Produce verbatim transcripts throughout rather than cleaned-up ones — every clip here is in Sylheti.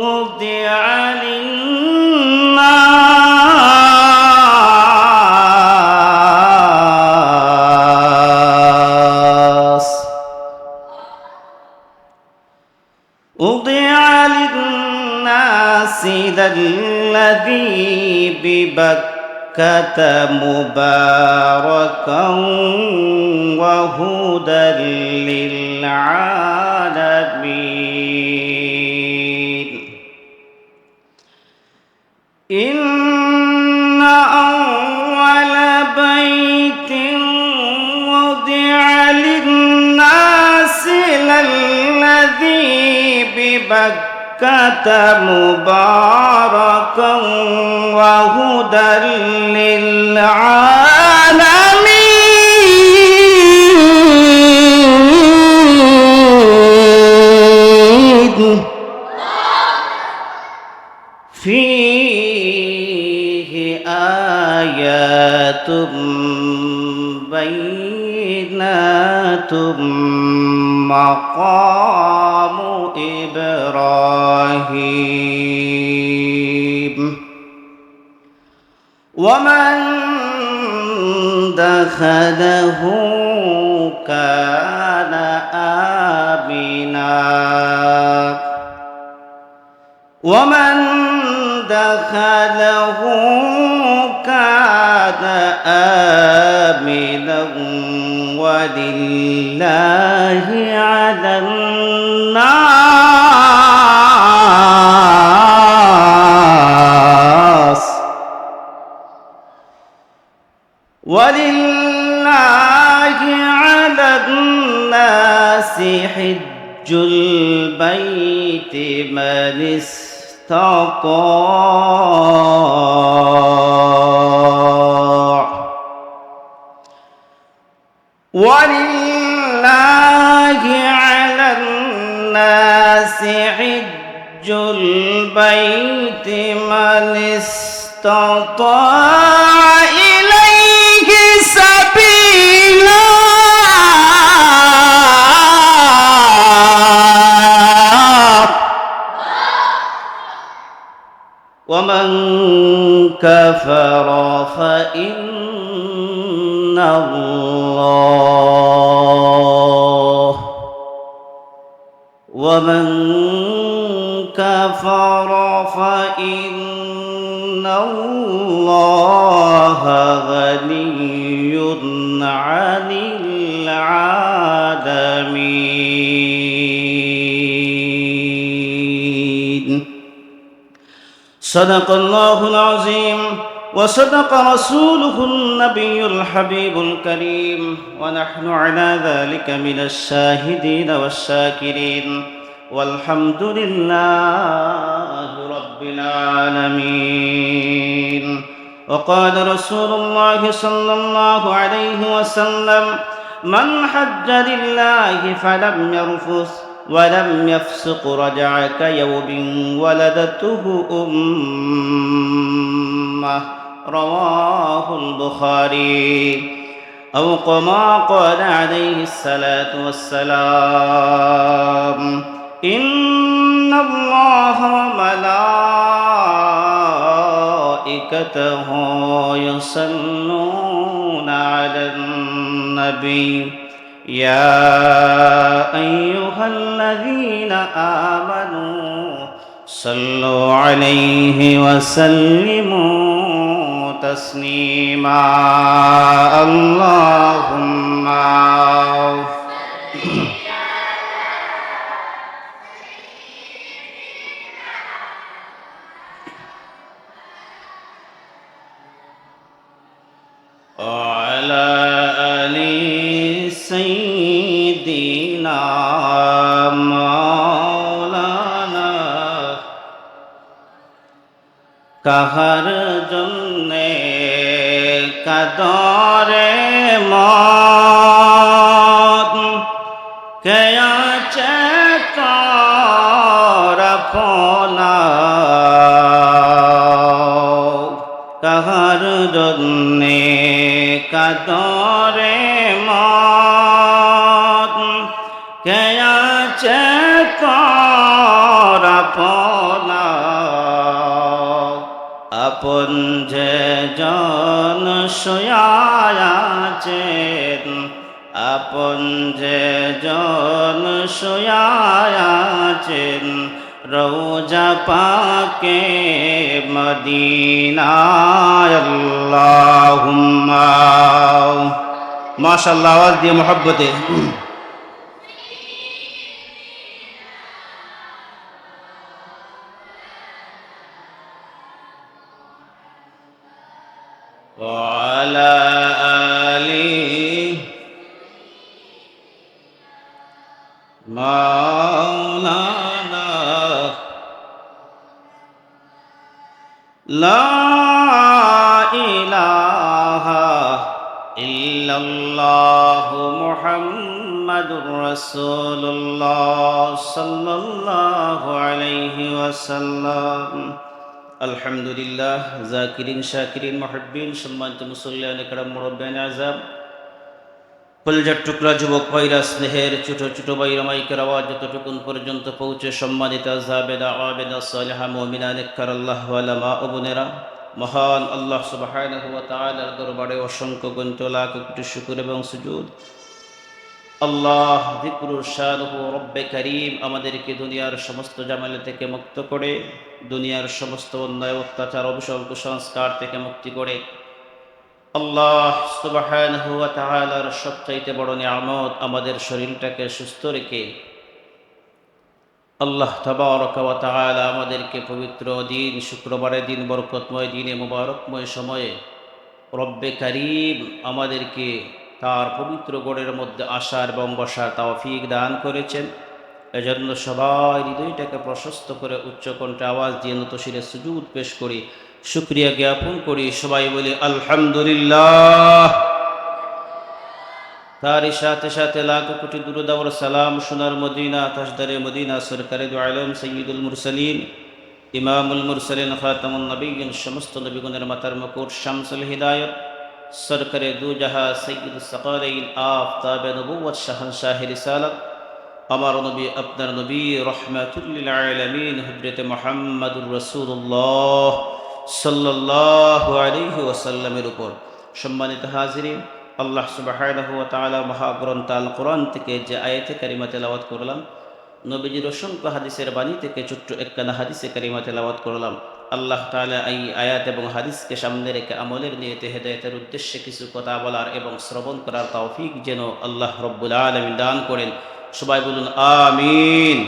وضع للناس وضع للناس للذي ببكة مباركا وهدى للعالمين. إن أول بيت وضع للناس للذي ببكة مباركا وهدى للعالمين. فيه آيات بينات مقام إبراهيم ومن دخله كان آمنا ومن دخله كان آمنا ولله على الناس ولله على الناس حج البيت من استطاع ولله على الناس حج البيت من استطاع إليه سبيلا ومن كفر فإن الله ومن كفر فإن الله غني عن العالمين. صدق الله العظيم وصدق رسوله النبي الحبيب الكريم، ونحن على ذلك من الشاهدين والشاكرين، والحمد لله رب العالمين. وقال رسول الله صلى الله عليه وسلم: من حج لله فلم يرفث ولم يفسق رجع كيوم ولدته أمه. رواه البخاري. أو كما قال عليه الصلاة والسلام: إن الله وملائكته يصلون على النبي، يا أيها الذين آمنوا صلوا عليه وسلموا تسليما. اللهم وعلى آل سيدنا مولانا। কাহার জন্যে কাঁদরে মন, কে আছে তোর আপনা? কাহার জন্যে কাঁদরে মন, কে আছে তোর আপনা, আপন যে জন শুয়া আছেন, আপন যে জন শুয়া আছেন, রওজা পাকে মদিনায় আল্লাহুম্মা। মাশাআল্লাহ, আওয়াজ দিয়ে মহব্বতে। وعلى آل مولانا. لا إله إلا الله محمد رسول الله صلى الله عليه وسلم. আলহামদুলিল্লাহ, জাকিরিন, শাকিরিন, মুহিব্বিন, সম্মানিত মুসল্লিয়ানে কেরাম, মুরব্বিয়ানে আযম, কলিজার টুকরা যুবক ভাইরা, স্নেহের ছোট ছোট ভাইরা, মাইকের আওয়াজ যতটুকুন পর্যন্ত পৌঁছে, সম্মানিতা জাবেদা, আবেদা, সালেহা, মুমিনা, নেককার আল্লাহওয়ালা মা ও বোনেরা, মহান আল্লাহ সুবহানাহু ওয়া তাআলার দরবারে অসংখ্য গণিত লাখ কোটি শুকর এবং সুজুদ। আল্লাহ জিকরুর শানুহু রব্বে করিম আমাদেরকে দুনিয়ার সমস্ত ঝামেলা থেকে মুক্ত করে, দুনিয়ার সমস্ত অন্যায়, অত্যাচার, অভিশাপ, কুসংস্কার থেকে মুক্তি করে, আল্লাহ সুবহানাহু ওয়া তাআলার সবচাইতে বড় নিয়ামত আমাদের শরীরটাকে সুস্থ রেখে আল্লাহ তাবারাকা ওয়া তাআলা আমাদেরকে পবিত্র দিন, শুক্রবারের দিন, বরকতময় দিনে, মোবারকময় সময়ে রব্বে করিম আমাদেরকে তার পবিত্র ঘরের মধ্যে আসার এবং বসার তৌফিক দান করেছেন। এজন্য সবাই হৃদয়টাকে প্রশস্ত করে উচ্চ কণ্ঠে আওয়াজ দিয়ে নত শিরে সুজুদ পেশ করি, শুকরিয়া জ্ঞাপন করি। সবাই বলি, আলহামদুলিল্লাহ। তারই সাথে সাথে লাখো কোটি দুরুদ আর সালাম সোনার মদিনা, তাজদারে মদিনা, সরকারে দু আলম, সৈয়দুল মুরসালিন, ইমামুল মুরসালিন, খাতামুন নবীন, সমস্ত নবীগণের মাথার মুকুট, শামসুল হিদায়ত, সরকারে দু জাহা, সৈয়দুস সাকালাইন, আফতাবে নবুয়ত, শাহানশাহে রিসালাত, আমার নবী, আপনার নবী, রহমাতুল্লিল আলামিন, হযরতে মুহাম্মাদুর রাসূলুল্লাহ সাল্লাল্লাহু আলাইহি ওয়াসাল্লামের উপর। সম্মানিত হাজিরিন, আল্লাহ সুবহানাহু ওয়া তাআলা মহাগ্রন্থ আল কোরআন থেকে যে আয়াতে কারিমা তেলাওয়াত করলাম, নবীজির অসংখ্য হাদিসের বাণী থেকে ছোট্ট একখানা হাদিসে কারিমা তেলাওয়াত করলাম। আল্লাহ তাআলা এই আয়াত এবং হাদিসকে সামনে রেখে আমলের নিয়তে হেদায়েতের উদ্দেশ্যে কিছু কথা বলার এবং শ্রবণ করার তৌফিক যেন আল্লাহ রব্বুল আলামিন দান করেন। সবাই বলুন, আমিন।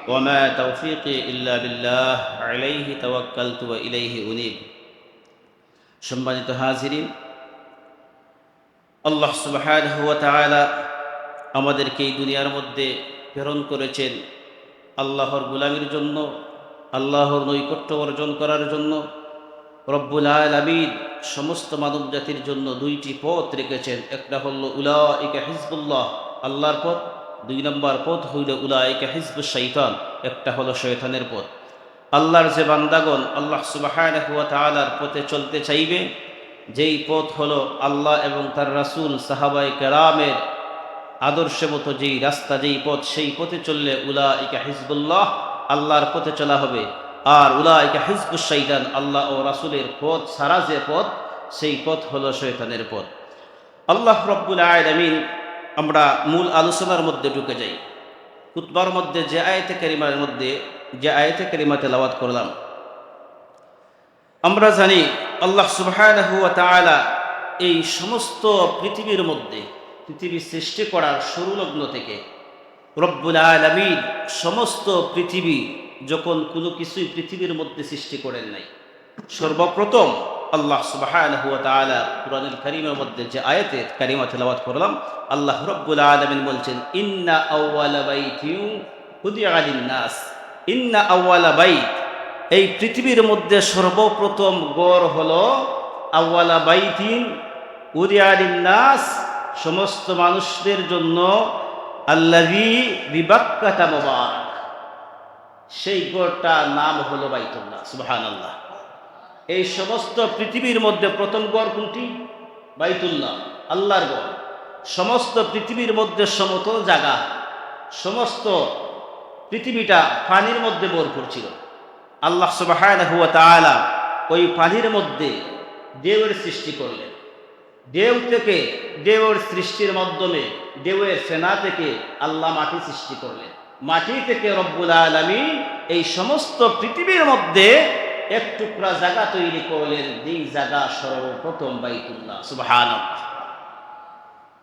ওয়া মা তাওফীকি ইল্লা বিল্লাহ, আলাইহি তাওয়াক্কালতু ওয়া ইলাইহি উনীব। সম্মানিত হাজিরিন, আল্লাহ সুবহানাহু ওয়া তাআলা আমাদেরকে এই দুনিয়ার মধ্যে প্রেরণ করেছেন আল্লাহর গোলামির জন্য, আল্লাহর নৈকট্য অর্জন করার জন্য। রব্বুল আলামিন সমস্ত মানব জাতির জন্য দুইটি পথ রেখেছেন। একটা হলো উলাইকা হিজবুল্লাহ, আল্লাহর পথ। দুই নম্বর পথ হইল উলাইকা হিজবুশ শাইতান, একটা হলো শয়তানের পথ। আল্লাহর যে বান্দাগণ আল্লাহ সুবহানাহু ওয়া তাআলার পথে চলতে চাইবে, যেই পথ হলো আল্লাহ এবং তার রাসূল, সাহাবায়ে কেরামের আদর্শ মতো যেই রাস্তা, যেই পথ, সেই পথে চললে উলাইকা হিজবুল্লাহ, আল্লাহর পথে চলা হবে। আর উলাইকা হিজবুশ শাইতান, আল্লাহ ও রাসূলের পথ ছাড়া যে পথ, সেই পথ হলো শয়তানের পথ। আল্লাহ রব্বুল আলামিন, আমরা মূল আলোচনার মধ্যে ঢুকে যাই। খুতবার মধ্যে যে আয়াতে কারিমার মধ্যে, যে আয়াতে কারিমা তেলাওয়াত করলাম, আমরা জানি আল্লাহ সুবহানাহু ওয়া তাআলা এই সমস্ত পৃথিবীর মধ্যে, পৃথিবী সৃষ্টি করার শুরু লগ্ন থেকে রব্বুল আলামিন সমস্ত পৃথিবী, যখন কোনো কিছুই পৃথিবীর মধ্যে সৃষ্টি করেন নাই, সর্বপ্রথম আল্লাহ সুবহানাহু ওয়া তাআলা কোরআনুল কারীমের মধ্যে যে আয়াতে কারিমা তেলাওয়াত করলাম, আল্লাহ রব্বুল আলামিন বলছেন, "ইন্না আউওয়ালা বাইতিন উদিআ লিন-নাস।" ইন্না আউওয়ালা বাইত, এই পৃথিবীর মধ্যে সর্বপ্রথম ঘর হলো আউওয়ালা বাইতিন উদিআ লিন-নাস, সমস্ত মানুষদের জন্য, আল্লাযী বিবাক্কাতা মুবারাক, সেই ঘরটার নাম হলো বাইতুল্লাহ। সুবহানাল্লাহ। এই সমস্ত পৃথিবীর মধ্যে প্রথম ঘর কোনটি? বাইতুল্লাহ, আল্লাহর ঘর। সমস্ত পৃথিবীর মধ্যে সমতল জায়গা, সমস্ত পৃথিবীটা পানির মধ্যে ভরপুর ছিল। আল্লাহ সুবহানাহু ওয়া তাআলা ওই পানির মধ্যে ঢেউয়ের সৃষ্টি করলেন। ঢেউ থেকে, ঢেউয়ের সৃষ্টির মাধ্যমে, ঢেউয়ের ফেনা থেকে আল্লাহ মাটি সৃষ্টি করলেন। মাটি থেকে রব্বুল আলামিন এই সমস্ত পৃথিবীর মধ্যে এক টুকরা জায়গা তৈরি করলেন, যেই জায়গা সর্বপ্রথম বাইতুল্লাহ। সুবহানাল্লাহ।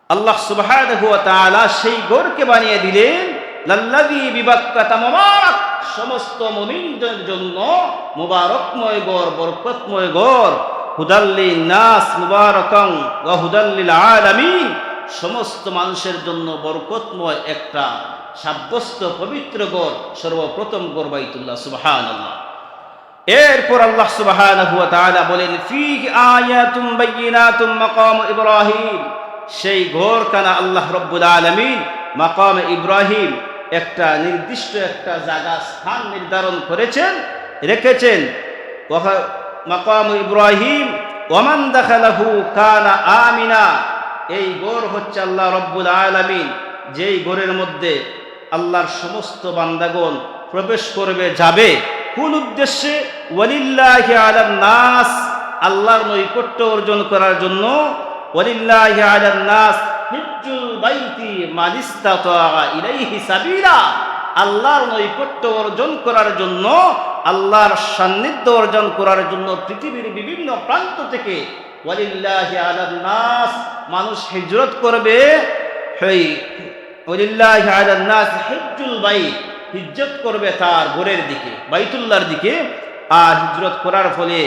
আল্লাহ সুবহানাহু ওয়া তাআলা সেই ঘরকে বানিয়ে দিলেন, লাল্লাযী বিবাক্কাতা মুবারাক, সমস্ত মুমিনদের জন্য মুবারকময় ঘর, বরকতময় ঘর, হুদাল লিন নাস মুবারাকান ওয়া হুদাল লিল আলামিন, সমস্ত মানুষের জন্য বরকতময় একটা সাব্যস্ত পবিত্র ঘর, সর্বপ্রথম ঘর বাইতুল্লাহ। সুবহানাল্লাহ। এরপর আল্লাহ সুবহানাহু ওয়া তাআলা বলেন, ফীহি আয়াতুম বাইয়িনাতুম মাকামু ইব্রাহিম, সেই ঘরখানা আল্লাহ রব্বুল আলামিন মাকামে ইব্রাহিম একটা নির্দিষ্ট একটা জায়গা, স্থান নির্ধারণ করেছেন, রেখেছেন। ওয়া মাকামু ইব্রাহিম ওয়া মান দাখালাহু কানা আমিনা, এই ঘর হচ্ছে আল্লাহ রব্বুল আলামিন, যেই ঘরের মধ্যে আল্লাহর সমস্ত বান্দাগণ প্রবেশ করবে, যাবে। কোন উদ্দেশ্যে? ওয়ালিল্লাহি আলান নাস, আল্লাহর নৈকট্য অর্জন করার জন্য। ওয়ালিল্লাহি আলান নাস হিজ্জুল বাইতি মানিস্তাতা ইলাইহি সাবিলা, আল্লাহর নৈকট্য অর্জন করার জন্য, আল্লাহর সান্নিধ্য অর্জন করার জন্য পৃথিবীর বিভিন্ন প্রান্ত থেকে ওয়ালিল্লাহি আলান নাস, মানুষ হিজরত করবে। হেই, ওয়ালিল্লাহি আলান নাস হিজ্জুল বাইত, হিজরত করবে তার ঘরের দিকে, বাইতুল্লাহর দিকে। আর হিজরত করার ফলে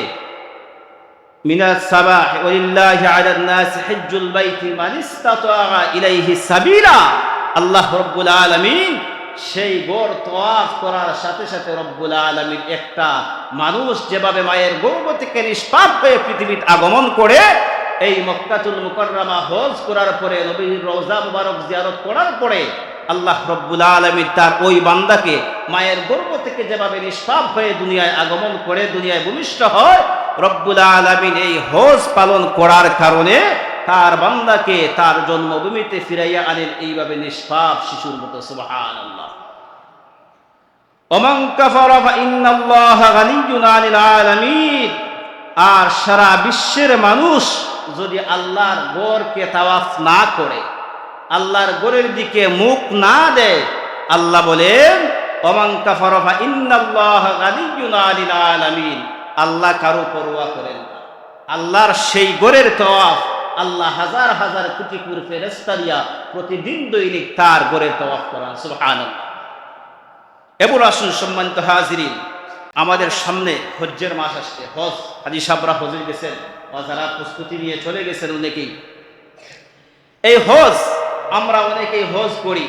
মিনাস সাবাহ, ওয়ালিল্লাহি আলান নাস হিজ্জুল বাইতি মানিস্তাতা ইলাইহি সাবিলা, আল্লাহ রব্বুল আলামিন সেই ঘর তওয়াফ করার সাথে সাথে রব্বুল আলামিন একটা মানুষ যেভাবে মায়ের গর্ভ থেকে নিষ্পাপ হয়ে পৃথিবীত আগমন করে, এই মক্কাতুল মুকাররমা হজ করার পরে, নবীর রওজা মুবারক জিয়ারত করার পরে আল্লাহ রব্বুল আলামিন তার ওই বান্দাকে মায়ের গর্ভ থেকে যেভাবে নিষ্পাপ হয়ে দুনিয়ায় আগমন করে, দুনিয়ায় ভূমিষ্ঠ হয়, রব্বুল আলামিন এই হজ পালন করার কারণে তার বান্দাকে তার জন্মভূমিতে ফিরাইয়া আনেন এইভাবে নিষ্পাপ শিশুর মতো। সুবহানাল্লাহ। ওমান কাফারা ফা ইন্নাল্লাহা গানিয়্যুন আনিল আলামিন। আর সারা বিশ্বের মানুষ যদি আল্লাহর ঘরকে তাওয়াফ না করে, আল্লাহর ঘরের দিকে মুখ না দেয়, আল্লাহ বলেন, ওমান কাফারা ফা ইন্নাল্লাহা গানিয়্যুন আনিল আলামিন, আল্লাহ কারো পরোয়া করেন না। আল্লাহর সেই ঘরের তাওয়াফ আল্লাহ হাজার হাজার কোটি কোটি ফেরেশতা দিয়া প্রতিদিন দৈনিক তার ঘরের তাওয়াফ করান। সুবহানাল্লাহ। এবার আসুন সম্মানিত হাজিরিন, আমাদের সামনে হজ্জের মাস আসছে, হজ। হাজি সাহেবরা হজে গেছেন বা যারা প্রস্তুতি নিয়ে চলে গেছেন অনেকেই। এই হজ, আমরা অনেকেই হজ করি।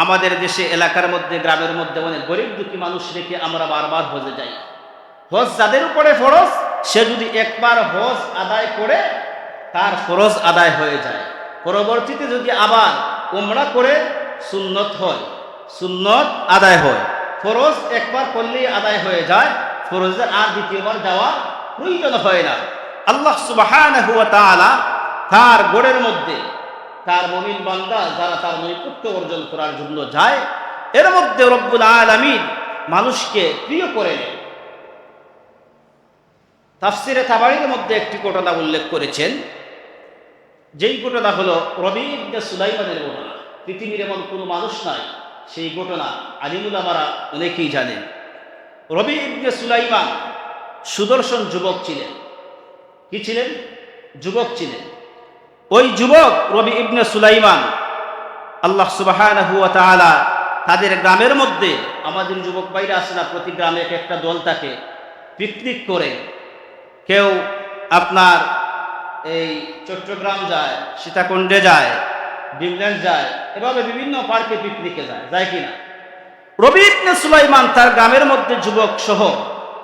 আমাদের দেশে, এলাকার মধ্যে, গ্রামের মধ্যে অনেক গরিব দুঃখী মানুষ রেখে আমরা বারবার হজে যাই। হজ যাদের উপরে ফরজ, সে যদি একবার হজ আদায় করে, তার ফরজ আদায় হয়ে যায়। পরবর্তীতে যদি আবার উমরা করে, সুন্নত হয়, সুন্নত আদায় হয়। ফরজ একবার করলেই আদায় হয়ে যায়, ফরজের আর দ্বিতীয়বার যাওয়ার প্রয়োজন হয় না। আল্লাহ সুবহানাহু ওয়া তাআলা তার ঘরের মধ্যে তার মুমিন বান্দা যারা তার নৈকট্য অর্জন করার জন্য যায়, এর মধ্যে রব্বুল আলামিন মানুষকে প্রিয় করে নেন। তাফসিরে তাবারির মধ্যে একটি ঘটনা উল্লেখ করেছেন, যেই ঘটনা হলো রবি ইবনে সুলাইমানের ঘটনা। পৃথিবীর এমন কোনো মানুষ নাই, সেই ঘটনা আলিমুল আমারা অনেকেই জানেন। রবি ইবনে সুলাইমান সুদর্শন যুবক ছিলেন। কি ছিলেন? যুবক ছিলেন। ওই যুবক রবি ইবনে সুলাইমান, আল্লাহ সুবহানাহু ওয়া তাআলা তাদের গ্রামের মধ্যে, আমাদের যুবক ভাইরা আছে না, প্রতি গ্রামে এক একটা দল থাকে, পিকনিক করে। কেউ আপনার এই চট্টগ্রাম যায়, সীতাকুণ্ডে যায়, ড্রিমল্যান্ড যায়, এভাবে বিভিন্ন পার্কে পিকনিকে যায়, যায় কি না? রবি ইবনে সুলাইমান তার গ্রামের মধ্যে যুবক সহ,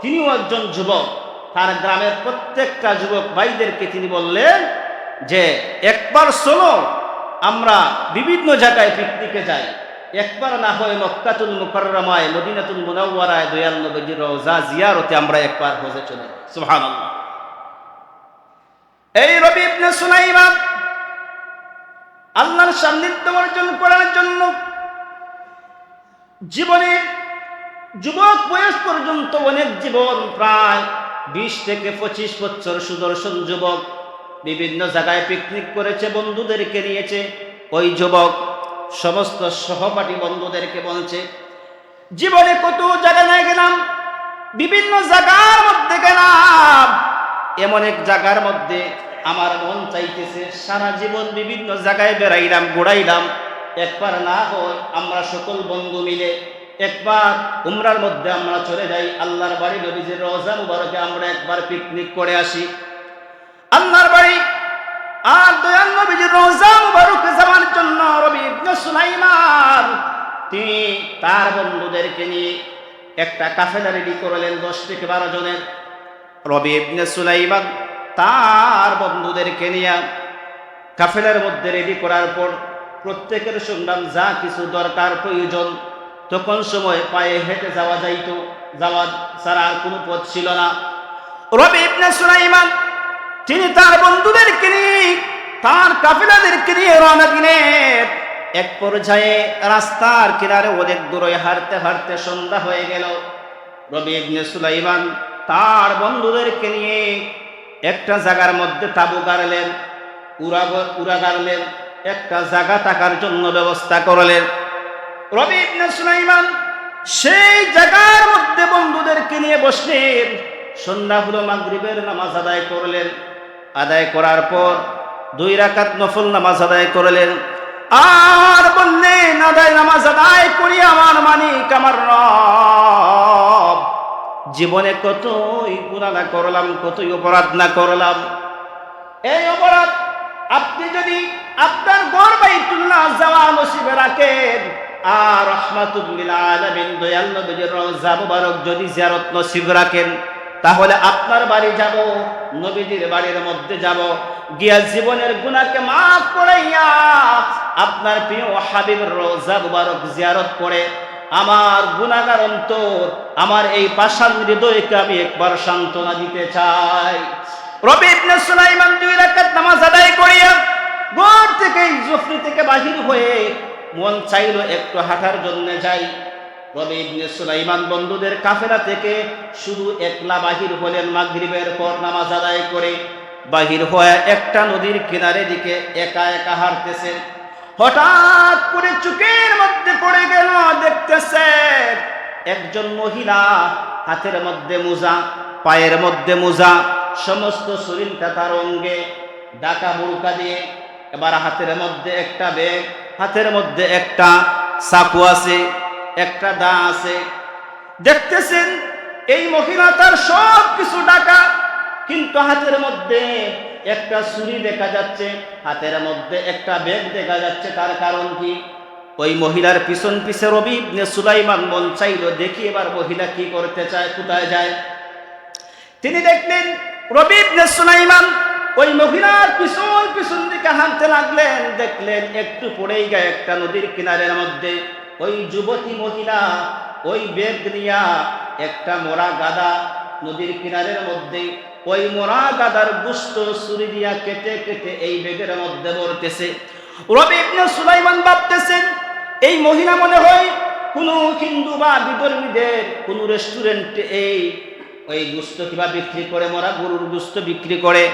তিনিও একজন যুবক, তার গ্রামের প্রত্যেকটা যুবক ভাইদেরকে তিনি বললেন যে, একবার শোনো, আমরা বিভিন্ন জায়গায় পিকনিকে যাই, একবার না হয় মক্কাতুল মুকাররমায়, মদিনাতুল মুনাওয়ারায় দয়াল নবীজির রওজা জিয়ারতে আমরা একবার হজে চলে যাই। সুবহানাল্লাহ। এই রবি ইবনে সুলাইমান আল্লাহর সান্নিধ্য অর্জন করার জন্য জীবনের যুবক বয়স পর্যন্ত অনেক জীবন, প্রায় বিশ থেকে পঁচিশ বছর সুদর্শন যুবক, বিভিন্ন জায়গায় পিকনিক করেছে, বন্ধুদেরকে নিয়েছে। ওই যুবক সমস্ত সহপাঠী বন্ধুদেরকে বলছে, "জীবনে কত জায়গায় গেলাম, বিভিন্ন জায়গার মধ্যে গেলাম, এমন এক জায়গার মধ্যে আমার মন চাইতেছে, সারা জীবন বিভিন্ন জায়গায় বেড়াইলাম, ঘুরাইলাম, একবার না হয় আমরা সকল বন্ধু মিলে একবার উমরার মধ্যে আমরা চলে যাই, আল্লাহর বাড়ি নবীজির রওজা মুবারকে আমরা একবার পিকনিক করে আসি।" আল্লাহর বাড়ি আর দয়াল নবীজির রওজা মুবারকে যাওয়ার জন্য রবি ইবনে সুলাইমান তিনি তার বন্ধুদেরকে নিয়ে একটা কাফেলা রেডি করলেন, দশ থেকে বারো জনের। রবি ইবনে সুলাইমান তার বন্ধুদেরকে নিয়ে কাফেলার মধ্যে রেডি করার পর প্রত্যেকের সঙ্গে যা কিছু দরকার প্রয়োজন, তখন সময় পায়ে হেঁটে যাওয়া যাইত, যাওয়া ছাড়া আর কোনো পথ ছিল না। রবি ইবনে সুলাইমান তিনি তার বন্ধুদেরকে নিয়ে, তার কাফেলাদেরকে নিয়ে রওনা দিলেন। এক পর্যায়ে রাস্তার কিনারে অনেক দূরে হাঁটতে হাঁটতে সন্ধ্যা হয়ে গেল। রবি ইবনে সুলাইমান তার বন্ধুদেরকে নিয়ে একটা জায়গার মধ্যে তাঁবু গাড়লেন, উরা গ-, উরা গাড়লেন, একটা জায়গা থাকার জন্য ব্যবস্থা করলেন। রবি ইবনে সুলাইমান সেই জায়গার মধ্যে বন্ধুদেরকে নিয়ে বসলেন। সন্ধ্যা হলো, মাগরিবের নামাজ আদায় করলেন। আদায় করার পর দুই রাকাত নফল নামাজ আদায় করলেন। আর বললেন, "আদায় নামাজ আদায় করি আমার মালিক, আমার রব, জীবনে কতই গুনাহ না করলাম, কতই অপরাধ না করলাম। এই অপরাধ আপনি যদি আপনার ঘর বাইতুল্লাহ যাওয়া নসিবে রাখেন, আর রহমাতুল লিল আলামিন দয়াল নবীজির রওজা মুবারক যদি জিয়ারত নসিব রাখেন, তাহলে আপনার বাড়ি যাব, নবীজির বাড়ির মধ্যে যাব, গিয়া জীবনের গুনাহকে মাফ করাইয়া আপনার প্রিয় হাবিবের রওজা মুবারক জিয়ারত করে আমার গুনাহগার অন্তর, আমার এই পাষাণ হৃদয়কে আমি একবার সান্ত্বনা দিতে চাই।" রবি ইবনে সুলাইমান দুই রাকাত নামাজ আদায় করিয়া ঘর থেকে, এই জুফরি থেকে বাহির হয়ে মন চাইল একটু হাঁটার জন্য যাই। রবি ইবনে সুলাইমান বন্ধুদের কাফেলা থেকে শুধু একলা বাহির হলেন, মাগরিবের পর নামাজ আদায় করে বাহির হয়ে একটা নদীর কিনারে দিকে একা একা হাঁটতেছেন। হঠাৎ করে চোখের মধ্যে পড়ে গেল, দেখতেছে একজন মহিলা হাতের মধ্যে মোজা, পায়ের মধ্যে মোজা, সমস্ত শরীরটা তার অঙ্গে ঢাকা বুরকা দিয়ে, এবার হাতের মধ্যে একটা ব্যাগ, হাতের মধ্যে একটা চাকু আছে, একটা দা আছে। দেখতেছেন এই মহিলা তার সব কিছু ঢাকা, কিন্তু হাতের মধ্যে একটা ছুরি দেখা যাচ্ছে, হাতের মধ্যে একটা ব্যাগ দেখা যাচ্ছে। তার কারণ কি? ওই মহিলার পিছন পিছে রবি ইবনে সুলাইমান মন চাইল দেখি এবার মহিলা কি করতে চায়, কোথায় যায়। তিনি দেখলেন রবি ইবনে সুলাইমান ওই মহিলার পিছন পিছন দিকে হাঁটতে লাগলেন। দেখলেন একটু পরেই গিয়া একটা নদীর কিনারের মধ্যে ওই যুবতী মহিলা ওই ব্যাগ নিয়া একটা মরা গাধা নদীর কিনারের মধ্যে ওই মরা গাধার গোশত ছুরি দিয়া কেটে কেটে এই ব্যাগের মধ্যে ভরতেছে। রবি ইবনে সুলাইমান ভাবতেছেন, এই মহিলা মনে হয় কোনো হিন্দু বা বিধর্মীদের কোনো রেস্টুরেন্টে এই ওই গোশত কিবা বিক্রি করে, মরা গরুর গোশত বিক্রি করে,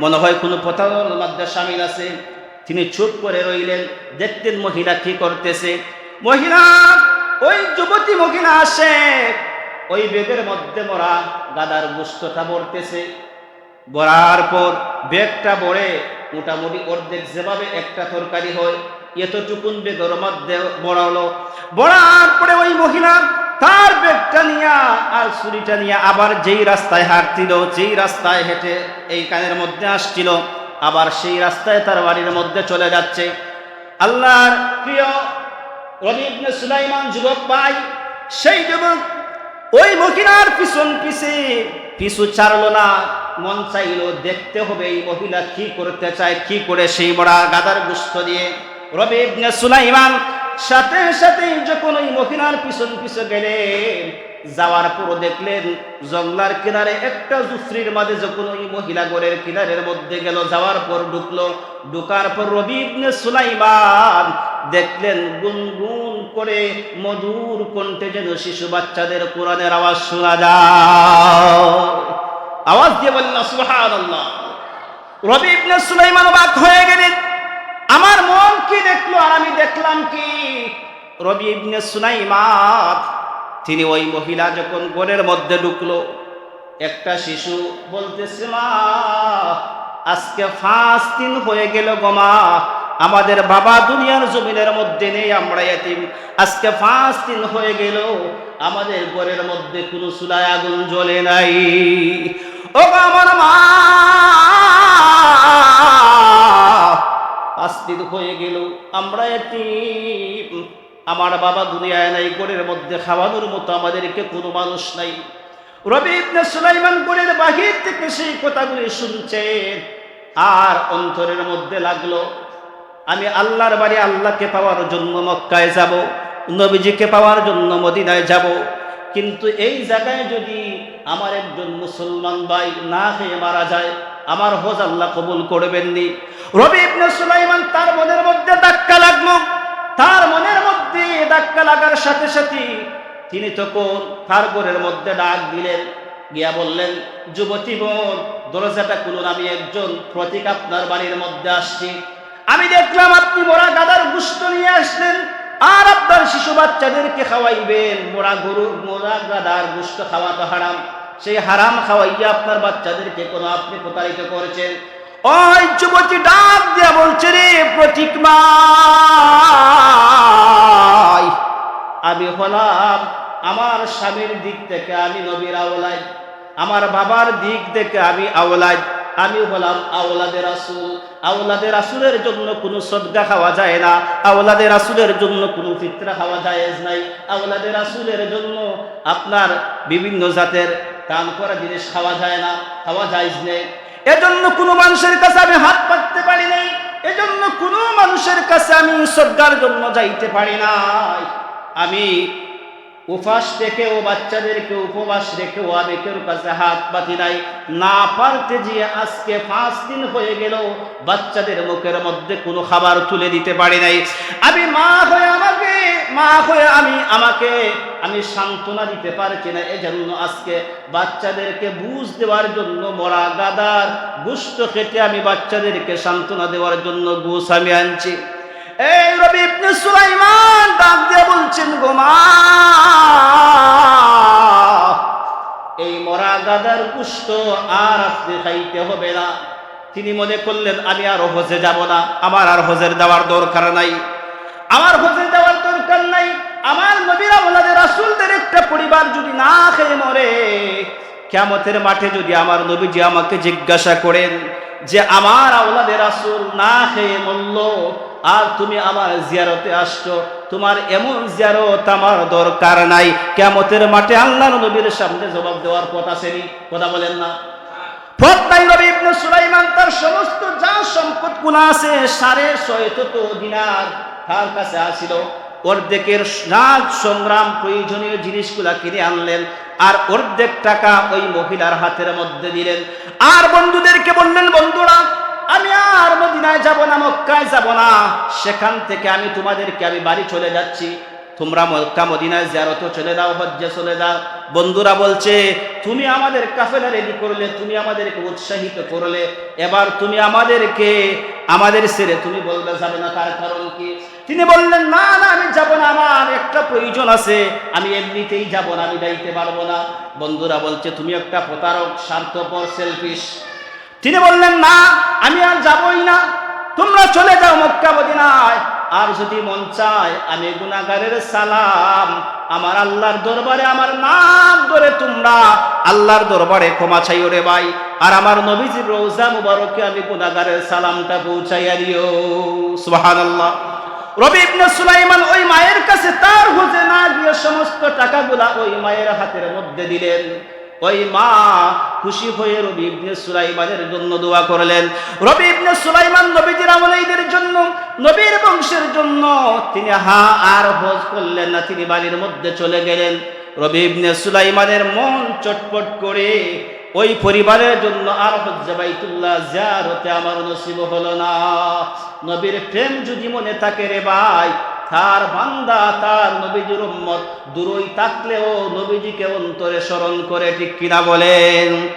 মনে হয় কোনো প্রতারণার মধ্যে সামিল আছে। তিনি চুপ করে রইলেন, দেখতেন মহিলা কি করতেছে। মহিলা, ওই যুবতী মহিলা আসে, ওই ব্যাগের মধ্যে মরা গাধার গোশতটা ভরতেছে। ভরার পর ব্যাগটা ভরে মোটামুটি অর্ধেক, যেভাবে একটা তরকারি হয়, এতটুকুন ব্যাগের মধ্যে ভরা হলো। ভরার পরে ওই মহিলা তার ব্যাগটা নিয়া আর ছুরিটা নিয়া আবার যেই রাস্তায় হাঁটছিল, যেই রাস্তায় হেঁটে এইখানের মধ্যে আসছিল, আবার সেই রাস্তায় তার বাড়ির মধ্যে চলে যাচ্ছে। আল্লাহর প্রিয় রবি ইবনে সুলাইমান যুবক ভাই, সেই যুবক ওই মহিলার পিছন পিছে পিছু ছাড়লো না। মন চাইলো দেখতে হবে এই মহিলা কি করতে চায়, কি করে সেই মরা গাধার গোশত দিয়ে। রবি ইবনে সুলাইমান সাথে সাথেই যখন ওই মহিলার পিছন পিছে গেলেন, যাওয়ার পর দেখলেন, জংলার কিনারে একটা জুফরির মাঝে যখন ওই মহিলা ঘরের কিনারের মধ্যে গেল, যাওয়ার পর ঢুকলো, ঢুকার পর রবি ইবনে সুলাইমান দেখলেন, গুনগুন করে মধুর কণ্ঠে যেন শিশু বাচ্চাদের কোরআনের আওয়াজ শোনা যায়। আওয়াজ দিয়ে বলেন না, সুবহানাল্লাহ। রবি ইবনে সুলাইমান অবাক হয়ে গেলেন, "আমার মন কি দেখলো আর আমি দেখলাম কি?" রবি ইবনে সুলাইমান, তিনি ওই মহিলা যখন ঘরের মধ্যে ঢুকলো, একটা শিশু বলতেছে, "মা, আজকে পাঁচ দিন হয়ে গেল গো মা, আমাদের বাবা দুনিয়ার জমিনের মধ্যে নেই, আমরা এতিম। আজকে পাঁচ দিন হয়ে গেল, আমাদের ঘরের মধ্যে কোনো চুলায় আগুন জ্বলে নাই। ও গো আমার মা, পাঁচ দিন হয়ে গেল, আমরা এতিম, আমার বাবা দুনিয়ায় নাই, ঘরের মধ্যে খাওয়ানোর মতো আমাদেরকে কোনো মানুষ নাই।" রবি ইবনে সুলাইমান ঘরের বাহির থেকে সেই কথাগুলি শুনছেন, আর অন্তরের মধ্যে লাগলো, "আমি আল্লাহর বাড়ি আল্লাহকে পাওয়ার জন্য মক্কায় যাব, নবীজিকে পাওয়ার জন্য মদিনায় যাব, কিন্তু এই জায়গায় যদি আমার একজন মুসলমান ভাই না খেয়ে মারা যায়, আমার হজ আল্লাহ কবুল করবেন নি।" রবি ইবনে সুলাইমান তার মনের মধ্যে ধাক্কা লাগলো, তার মনের মধ্যে ধাক্কা লাগার সাথে সাথে তিনি তখন তার ঘরের মধ্যে ডাক দিলেন, গিয়া বললেন, "যুবতী বোন, দরজাটা খুলুন, আমি একজন পথিক আপনার বাড়ির মধ্যে আসছি। আমি দেখলাম আপনি মরা গাধার গোশত নিয়ে আসলেন, আর আপনার শিশু বাচ্চাদেরকে খাওয়াইবেন। মরা গরুর, মরা গাধার গোশত খাওয়া তো হারাম, সেই হারাম খাওয়াইয়া আপনার বাচ্চাদেরকে কোনো আপনি প্রতারিত করছেন।" ওই যুবতী ডাক দিয়া বলছে, "রে পথিক ভাই, আমি হলাম আমার স্বামীর দিক থেকে আমি নবীর আওলাদ, আমার বাবার দিক থেকে আমি আওলাদ, আমি হলাম আওলাদে রাসূল। আওলাদে রাসূলের জন্য কোনো সদকা খাওয়া যায় না, আওলাদে রাসূলের জন্য কোনো ফিতরা খাওয়া জায়েজ নাই, আওলাদে রাসূলের জন্য আপনার বিভিন্ন জাতের দান করা জিনিস খাওয়া যায় না, খাওয়া জায়েজ নেই। এজন্য কোনো মানুষের কাছে আমি হাত পাততে পারি নাই, এজন্য কোনো মানুষের কাছে আমি সদকার জন্য যাইতে পারি নাই। আমি উপাস রেখেও, বাচ্চাদেরকে উপবাস রেখেও আমি কেউর কাছে হাত পাতি নাই। না পারতে গিয়ে আজকে পাঁচ দিন হয়ে গেল, বাচ্চাদের মুখের মধ্যে কোনো খাবার তুলে দিতে পারি নাই। আমি মা হয়ে আমাকে, মা হয়ে আমি আমাকে, আমি সান্ত্বনা দিতে পারছি না, এজন্য আজকে বাচ্চাদেরকে বুঝ দেওয়ার জন্য মরা গাধার গোশত খেতে আমি বাচ্চাদেরকে সান্ত্বনা দেওয়ার জন্য গোশত আমি আনছি।" এই রবি ইবনে সুলাইমান ডাক দিয়ে বলছেন, "গো মা, এই মরা গাধার গোশত আর আপনি খাইতে হবে না।" তিনি মনে করলেন, "আমি আর হজে যাব না, আমার আর হজের যাওয়ার দরকার নাই, আমার হজে যাওয়ার দরকার নাই। আমার নবীর আওলাদে রাসূলদের একটা পরিবার যদি না খেয়ে মরে, কিয়ামতের মাঠে যদি আমার নবীজি আমাকে জিজ্ঞাসা করেন যে আমার আওলাদে রাসূল না খেয়ে মরল, আর তুমি আমার জিয়ারতে আসছো, তোমার এমন জিয়ারত আমার দরকার নাই।" কিয়ামতের মাঠে আল্লাহর নবীর সামনে জবাব দেওয়ার পথ আছেনি? কথা বলেন না। পথ নাই। রবি ইবনে সুলাইমান তার সমস্ত যা সম্পদগুলো আছে, সাড়ে ছয় শত দিনার তার কাছে আছিল, অর্ধেকের রাজ সংগ্রাম প্রয়োজনীয় জিনিসগুলা কিনে আনলেন, আর অর্ধেক টাকা ওই মহিলার হাতের মধ্যে দিলেন। আর বন্ধুদেরকে বললেন, "বন্ধুরা, আমি আর মদিনায় যাব না, মক্কায় যাব না, সেখান থেকে আমি তোমাদেরকে, আমি বাড়ি চলে যাচ্ছি, তোমরা মক্কা মদিনায় জিয়ারতে চলে যাও, হজ্জে চলে যাও।" বন্ধুরা বলছে, "তুমি আমাদের কাফেলা রেডি করলে, তুমি আমাদেরকে উৎসাহিত করলে, এবার তুমি আমাদেরকে, আমাদের ছেড়ে তুমি বলবে যাবে না, তার কারণ কি?" তিনি বললেন, "না, না, আমি যাব না, আমার একটা প্রয়োজন আছে, আমি এমনিতেই যাব না, আমি যাইতে পারবো না।" বন্ধুরা বলছে, "তুমি একটা প্রতারক, স্বার্থপর, সেলফিশ।" তিনি বললেন, "না, আমি আর যাবই না, তোমরা চলে যাও মক্কা মদিনায়। আর যদি মন চায়, আমি গুনাহগারের সালাম আমার আল্লাহর দরবারে আমার নাক ধরে তোমরা আল্লাহর দরবারে ক্ষমা চাইও রে ভাই, আর আমার নবীজির রওজা মুবারকে আমি গুনাহগারের সালামটা পৌঁছাইয়া দিও।" সুবহানাল্লাহ। রবি ইবনে সুলাইমান ওই মায়ের কাছে তার হজে না গিয়ে সমস্ত টাকাগুলা ওই মায়ের হাতের মধ্যে দিলেন। ওই মা খুশি হয়ে রবি ইবনে সুলাইমানের জন্য দোয়া করলেন। রবি ইবনে সুলাইমান নবীজির আওলাদদের জন্য, নবীর বংশের জন্য তিনি হা আর হজ করলেন না, তিনি বাড়ির মধ্যে চলে গেলেন। রবি ইবনে সুলাইমানের মন চটপট করে, ওই পরিবারের জন্য আর হজ্জে বাইতুল্লাহ জিয়ারতে আমার নসিব হলো না। নবীর প্রেম যদি মনে থাকে রে ভাই, তার বান্দা, তার নবীজির উম্মত দূরই থাকলেও নবীজিকে অন্তরে স্মরণ করে, ঠিক কিনা বলেন?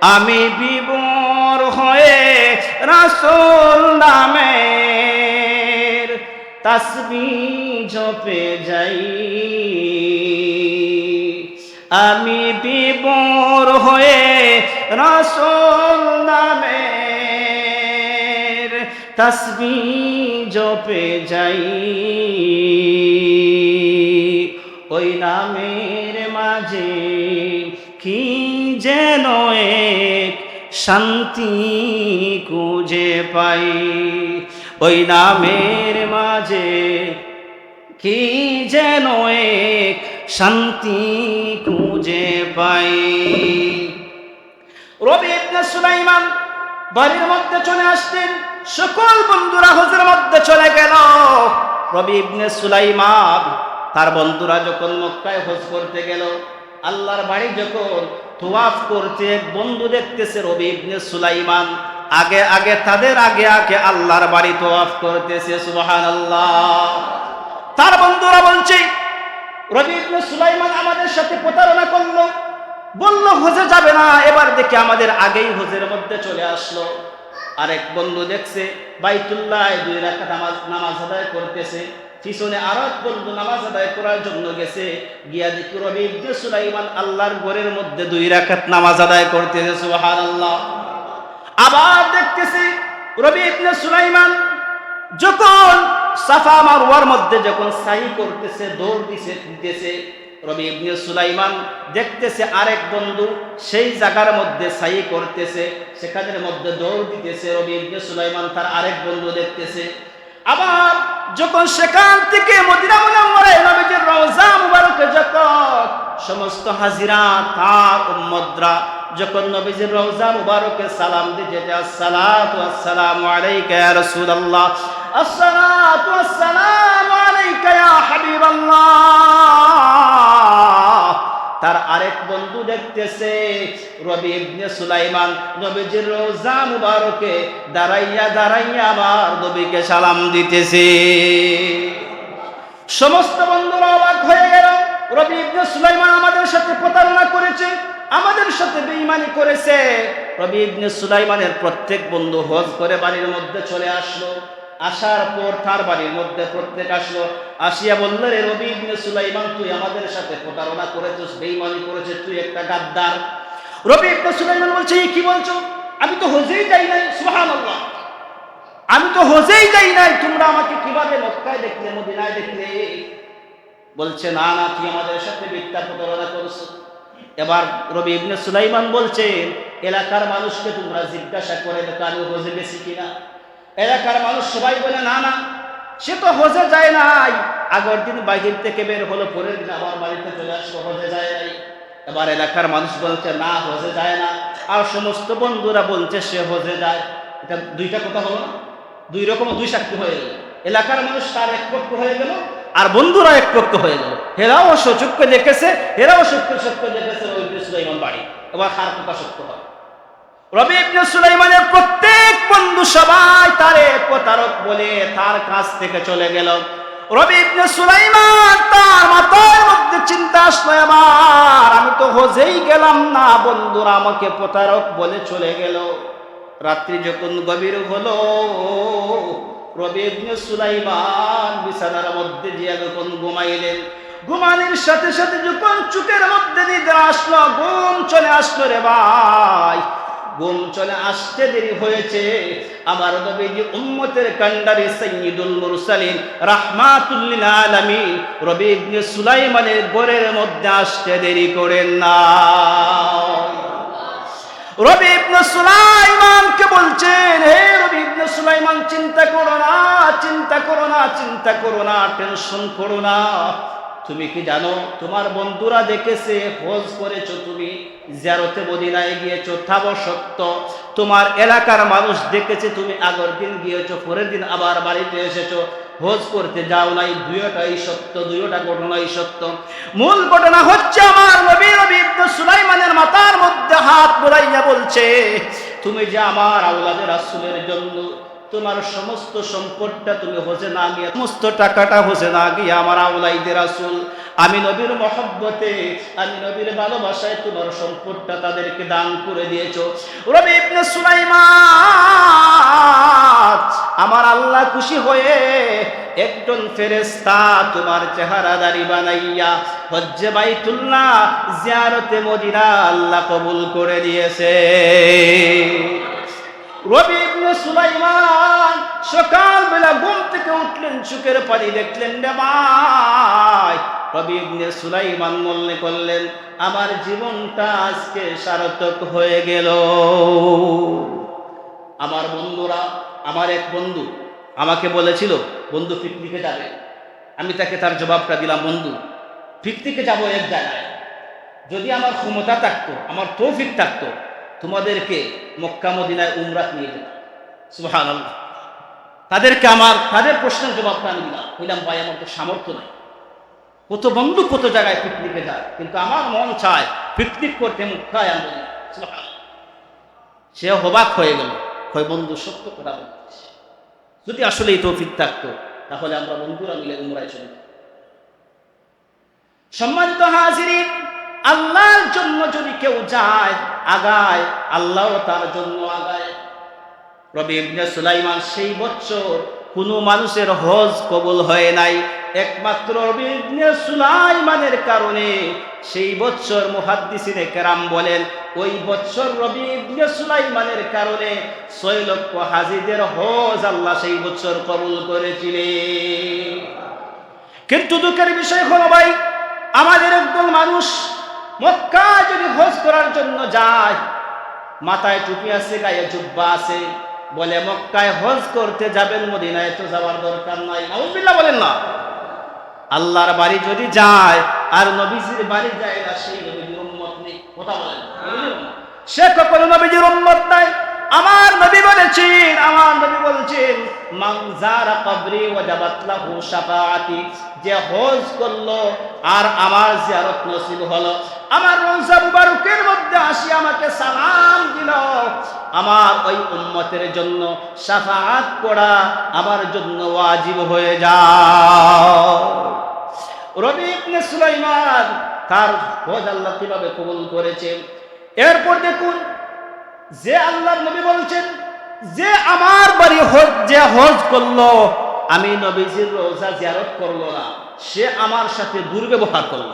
আমি বিভোর হয়ে রাসূল নামের তাসবিহ জপে যাই। আমি বিভোর হয়ে রাসূল নামের তাসবিহ জপে যাই। ওই নামের মাঝে কি যেন এক শান্তি খুঁজে পাই। ওই নামের মাঝে কি যেন এক শান্তি খুঁজে পাই। রবি ইবনে সুলাইমান বাড়ির মধ্যে চলে আসতেন, সকল বন্ধুরা হজের মধ্যে চলে গেল। রবি ইবনে সুলাইমান, তার বন্ধুরা যখন মক্কায় হজ করতে গেল, আল্লাহর বাড়ি যখন তওয়াফ করতে, এক বন্ধু দেখতেছে রবি ইবনে সুলাইমান আগে আগে, তাদের আগে আগে আল্লাহর বাড়ি তওয়াফ করতেছে। সুবহানাল্লাহ। তার বন্ধুরা বলছে, "রবি ইবনে সুলাইমান আমাদের সাথে প্রতারণা করলো, বলল হজে যাবে না, এবার দেখি আমাদের আগেই হজের মধ্যে চলে আসলো।" আরেক বন্ধু দেখছে বাইতুল্লায় দুই রাকাত নামাজ, নামাজ আদায় করতেছে। পিছনে আরো এক বন্ধু নামাজ আদায় করার জন্য গেছে, গিয়া দেখি রবি ইবনে সুলাইমান আল্লাহর ঘরের মধ্যে দুই রাকাত নামাজ আদায় করতেছে। সুবহানাল্লাহ। আবার দেখতেছি রবি ইবনে সুলাইমান যখন সাফা মারওয়ার মধ্যে যখন সাই করতেছে, দৌড় দিছে, দিতেছে, রবি ইবনে সুলাইমান দেখতেছে আরেক বন্ধু সেই জায়গার মধ্যে সাই করতেছে, সেখানের মধ্যে দৌড় দিতেছে। রবি ইবনে সুলাইমান তার আরেক বন্ধু দেখতেছে। আবার যখন সেখান থেকে মদিনা মুনাওয়ারায় নবীজির রওজা মুবারকে যখন সমস্ত হাজিরা, তার উম্মতরা যখন নবীজির রওজা মুবারকে সালাম দিতে যায়, "আসসালাতু আসসালামু আলাইকা ইয়া রাসূলুল্লাহ, আসসালাতু আসসালামু আলাইকা ইয়া হাবিবাল্লাহ।" তার আরেক বন্ধু দেখতেছে, রবি ইবনে সুলাইমান নবীজির রওজা মুবারকে দাঁড়াইয়া দাঁড়াইয়া আমার নবীকে সালাম দিতেছে। সমস্ত বন্ধুরা অবাক হয়ে গেল, "রবি ইবনে সুলাইমান আমাদের সাথে প্রতারণা করেছে, আমাদের সাথে বেঈমানি করেছে।" রবি ইবনে সুলাইমানের প্রত্যেক বন্ধু হজ করে বাড়ির মধ্যে চলে আসলো। আসার পর তার বাড়ির মধ্যে প্রত্যেক আসলো, আসিয়া বলল, "রে রবি ইবনে সুলাইমান, তুই আমাদের সাথে প্রতারণা করেছিস, বেঈমানি করেছিস, তুই একটা গাদ্দার।" রবি ইবনে সুলাইমান বলছে, "এ কি বলছো? আমি তো হজেই যাই নাই।" সুবহানাল্লাহ। "আমি তো হজেই যাই নাই, তোমরা আমাকে কিভাবে মক্কায় দেখলে, মদিনায় দেখলে?" বলছে, "না, না, তুই আমাদের সাথে মিথ্যা প্রতারণা করছিস।" এবার রবি ইবনে সুলাইমান বলছেন, "এলাকার মানুষকে তোমরা জিজ্ঞাসা করে দেখো আমি হজে গেছি কিনা।" এলাকার মানুষ সবাই বলে, "না, না, সে তো হজে যায় নাই, আগের দিন বাহির থেকে বের হলো, পরের দিন আবার বাড়িতে চলে আসলো, হজে যায় নাই।" এবার এলাকার মানুষ বলছে, "না, হজে যায় না।" আর সমস্ত বন্ধুরা বলছে, "সে হজে যায়।" এটা দুইটা কথা হলো না? দুই রকম, দুই সাক্ষী হয়ে গেল। এলাকার মানুষ তার এক পক্ষ হয়ে গেল, আর বন্ধুরা এক পক্ষ হয়ে গেল। এরাও সচক্ষে দেখেছে, এরাও সত্য সত্য দেখেছে রবি ইবনে সুলাইমান বাড়ি। এবার কার কথা সত্য হয়? রবি ইবনে সুলাইমানের প্রত্যেক বন্ধু সবাই তারে প্রতারক বলে তার কাছ থেকে চলে গেল। রবি ইবনে সুলাইমান তার মাথার মধ্যে চিন্তা আসলো, "এবার আমি তো হজেই গেলাম না, বন্ধুরা আমাকে প্রতারক বলে চলে গেল।" রাত্রি যখন গভীর হলো, রবি ইবনে সুলাইমান বিছানার মধ্যে গিয়া যখন ঘুমাইলেন, ঘুমানির সাথে সাথে যখন চোখের মধ্যে নিদ্রা আসলো, ঘুম চলে আসলো রে ভাই, ঘুম চলে আসতে দেরি হয়েছে। আমার নবীজি উম্মতের কান্ডারি সাইয়্যিদুল মুরসালিন রাহমাতুল লিল আলামিন রবি ইবনে সুলাইমানের ঘরের মধ্যে আসতে দেরি করেন না। রবি ইবনে সুলাইমানকে বলছেন, "হে রবি ইবনে সুলাইমান, চিন্তা করো না, চিন্তা করো না, চিন্তা করো না, টেনশন করো না। তুমি কি জানো, তোমার বন্ধুরা দেখেছে, হজ করেছো তুমি, জিয়ারতে মদিনায় গিয়েছো, তাও সত্য। তোমার এলাকার মানুষ দেখেছে, তুমি আগের দিন গিয়েছো, পরের দিন আবার বাড়িতে এসেছো। হজ করতে যাও নাই, দুইটাই সত্য, দুইটা ঘটনাই সত্য। মূল ঘটনা হচ্ছে আমার নবী রবি ইবনে সুলাইমানের মাথার মধ্যে হাত বুলাইয়া বলছে, "তুমি যে আমার আওলাদে রাসূলের জন্য তোমার সমস্ত সম্পদটা তুমি হজে না গিয়া, সমস্ত টাকাটা হজে না গিয়া আমার আওলাদে রাসূল, আমি নবীর মহব্বতে, আমি নবীর ভালোবাসায় তোমার সম্পদটা তাদেরকে দান করে দিয়েছো।" রবি ইবনে সুলাইমান, আমার আল্লাহ খুশি হয়ে একজন ফেরেশতা তোমার চেহারাদারি বানাইয়া হজ্জে বাইতুল্লাহ, জিয়ারতে মদিনা আল্লাহ কবুল করে দিয়েছে। রবি ইবনে সুলাইমান সকালবেলা ঘুম থেকে উঠলেন, চোখের পানি দেখলেন রে ভাই। রবি ইবনে সুলাইমান মনে করলেন, "আমার জীবনটা আজকে সার্থক হয়ে গেল।" আমার বন্ধুরা, আমার এক বন্ধু আমাকে বলেছিল, "বন্ধু, পিকনিকে যাবে।" আমি তাকে তার জবাবটা দিলাম, "বন্ধু, পিকনিকে যাব এক জায়গায়, যদি আমার ক্ষমতা থাকতো, আমার তৌফিক থাকতো, তোমাদেরকে মক্কা মদিনায় উমরাত নিয়ে যেতাম।" সুবহানাল্লাহ। তাদেরকে আমার, তাদের প্রশ্নের জবাবটা আমি দিলাম, কইলাম, "ভাই, আমার তো সামর্থ্য নাই।" কত বন্ধু কত জায়গায় পিকনিকে যায়, কিন্তু আমার মন চায় পিকনিক করতে মক্কায় আমি। সুবহানাল্লাহ। সে অবাক হয়ে গেল, কয়, "বন্ধু, সত্য কথা বলছিস, যদি আসলে এই তৌফিক থাকতো, তাহলে আমরা বন্ধুরা মিলে উমরায় চলে যেতাম।" সম্মানিত হাজিরিন, আল্লাহর জন্য যদি কেউ যায়, আগায়, আল্লাহও তার জন্য আগায়। রবি ইবনে সুলাইমান সেই বছর কোনো মানুষের হজ কবুল হয় নাই, একমাত্র রবি ইবনে সুলাইমানের কারণে সেই বছর মুহাদ্দিসিনে কেরাম বলেন, ওই বছর রবি ইবনে সুলাইমানের কারণে ছয় লক্ষ হাজিদের হজ আল্লাহ সেই বছর কবুল করেছিলেন। কিন্তু দুঃখের বিষয় হলো ভাই, আমাদের একদল মানুষ মক্কায় যদি হজ করার জন্য যায়, মাথায় টুপি আছে, গায়ে জুব্বা আছে, বলে, "মক্কায় হজ করতে যাবেন, মদিনায় তো যাওয়ার দরকার নাই।" নাউজুবিল্লাহ বলেন না। আল্লাহর বাড়ি যদি যায় আর নবীজির বাড়ি যায় না, সেই নবীজির উম্মত নেই। কথা বলেন, নবীজির উম্মত। সে কখনো নবীজির উম্মত নাই। আমার নবী বলেছেন, আমার নবী বলছেন, "মান জারা কবরি ওয়াজাবাত লাহু শাফাআতি।" যে হজ করলো আর আমার জিয়ারত নসিব হলো, আমার রওজা মুবারকের মধ্যে আসি আমাকে সালাম দিল, আমার ওই উম্মতের জন্য শাফাআত করা আমার জন্য ওয়াজিব হয়ে যায়। রবি ইবনে সুলাইমান তার হজ আল্লাহ কিভাবে কবুল করেছেন। এরপর দেখুন, যে আল্লাহর নবী বলছেন, "যে আমার বাড়ি হজ, যে হজ করলো, আমি নবীজির রওজা জিয়ারত করলো না, সে আমার সাথে দুর্ব্যবহার করলো।"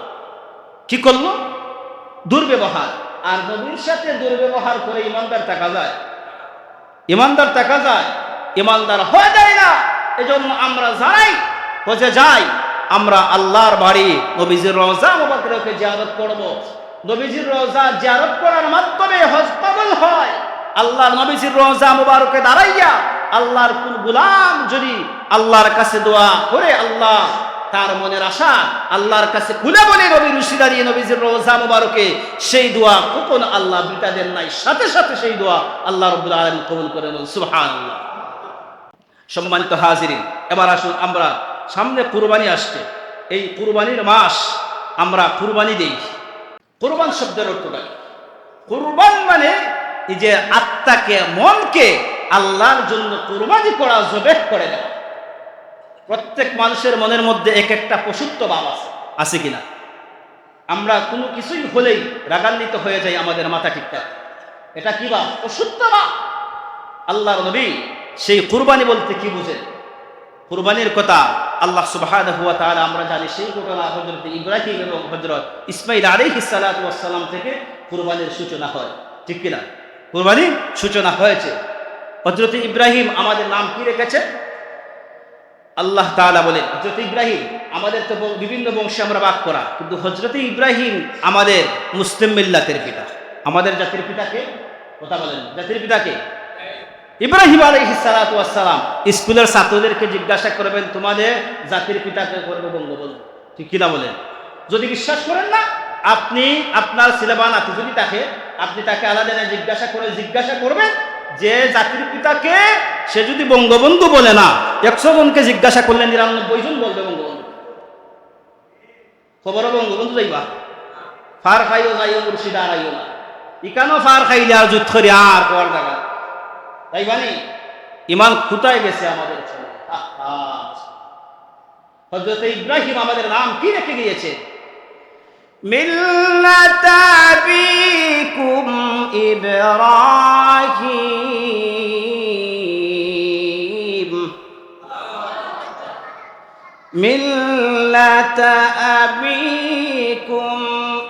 কি করলো? দুর্ব্যবহার। আর নবীর সাথে দুর্ব্যবহার করে ইমানদার থাকা যায়? ইমানদার থাকা যায়? ইমানদার হওয়া যায় না। এজন্য আমরা যারাই হজে যাই, আমরা আল্লাহর বাড়ি নবীজির রওজা মুবারকে জিয়ারত করব। নবীজির রওজা জিয়ারত করার মাধ্যমে হজ কবুল হয়। আল্লাহর নবীজির রওজা মুবারকে দাঁড়াইয়া আল্লাহর কোন গোলাম যদি আল্লাহর কাছে দোয়া করে, আল্লাহ তার মনের আশা আল্লাহর কাছে খুলে বলে, নবীর রশিদারি নবীজির রওজা মুবারকে, সেই দোয়া কখনো আল্লাহ বৃথা দেন নাই, সাথে সাথে সেই দোয়া আল্লাহ রাব্বুল আলামিন কবুল করে নেন। সুবহানাল্লাহ। সম্মানিত হাজিরিন, এবার আসুন, আমরা সামনে কুরবানি আসছে, এই কুরবানির মাস আমরা কুরবানি দেই। কুরবান শব্দের অর্থটা কি? কুরবান মানে এই যে আত্মাকে, মনকে আল্লাহর জন্য কুরবানি করা, জবেহ করে দেওয়া। প্রত্যেক মানুষের মনের মধ্যে এক একটা পশুত্ব ভাব আছে, আছে কিনা? আমরা কোনো কিছুই হলেই রাগান্বিত হয়ে যাই, আমাদের মাথা ঠিক থাকে। এটা কি ভাব? পশুত্ব ভাব। আল্লাহর নবী সেই কুরবানি বলতে কি বুঝেন? কুরবানির কথা আল্লাহ সুবহানাহু ওয়া তাআলা, আমরা জানি সেই ঘটনা হযরত ইব্রাহিম এবং হযরত ইসমাইল আলাইহিস সালাতু ওয়াস সালাম থেকে কুরবানির সূচনা হয়, ঠিক কিনা? কুরবানির সূচনা হয়েছে। হযরত ইব্রাহিম আমাদের নাম কি রেখেছে? আল্লাহ তাআলা বলেন, হযরত ইব্রাহিম, আমাদের তো বং-, বিভিন্ন বংশে আমরা ভাগ করা, কিন্তু হযরত ইব্রাহিম আমাদের মুসলিম মিল্লাতের পিতা। আমাদের জাতির পিতা কে? কথা বলেন, জাতির পিতা কে? ইব্রাহিম আলাইহিস সালাতু ওয়াস সালাম। স্কুলের ছাত্রদেরকে জিজ্ঞাসা করবেন, "তোমাদের জাতির পিতা কে?" করবে বঙ্গবন্ধু। ঠিক কিনা বলেন? যদি বিশ্বাস করেন না, আপনি আপনার ছেলেবা নাতি যদি থাকে, আপনি তাকে আলাদা নিয়ে জিজ্ঞাসা করে, জিজ্ঞাসা করবেন, যে জাতির পিতা কে, সে যদি বঙ্গবন্ধু বলে না, একশো জনকে জিজ্ঞাসা করলে নিরানব্বই জন বলবে বঙ্গবন্ধু। খবরও বঙ্গবন্ধু যাইবা? ফার খাইও যাইও, মুর্শিদ আর আইও না। ইকানো ফার খাইলে আর জুত করি আর কওয়ার জাগা নাই। যাইবা নি? ইমান কোথায় গেছে আমাদের? আহা। হযরত ইব্রাহিম আমাদের নাম কি রেখে গিয়েছে? মিল্লাতা আবিকুম ইব্রাহিম। মিল্লাতা আবিকুম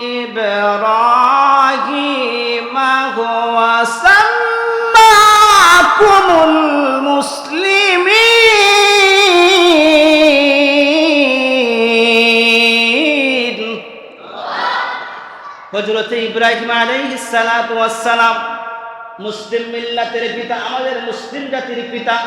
ইব্রাহিম হুয়া সাম্মাকুমুল মুসলিমিন। হযরতে ইব্রাহিম আলাইহিস সালাতু ওয়াস সালাম মুসলিম মিল্লাতের পিতা, আমাদের মুসলিম জাতির পিতা।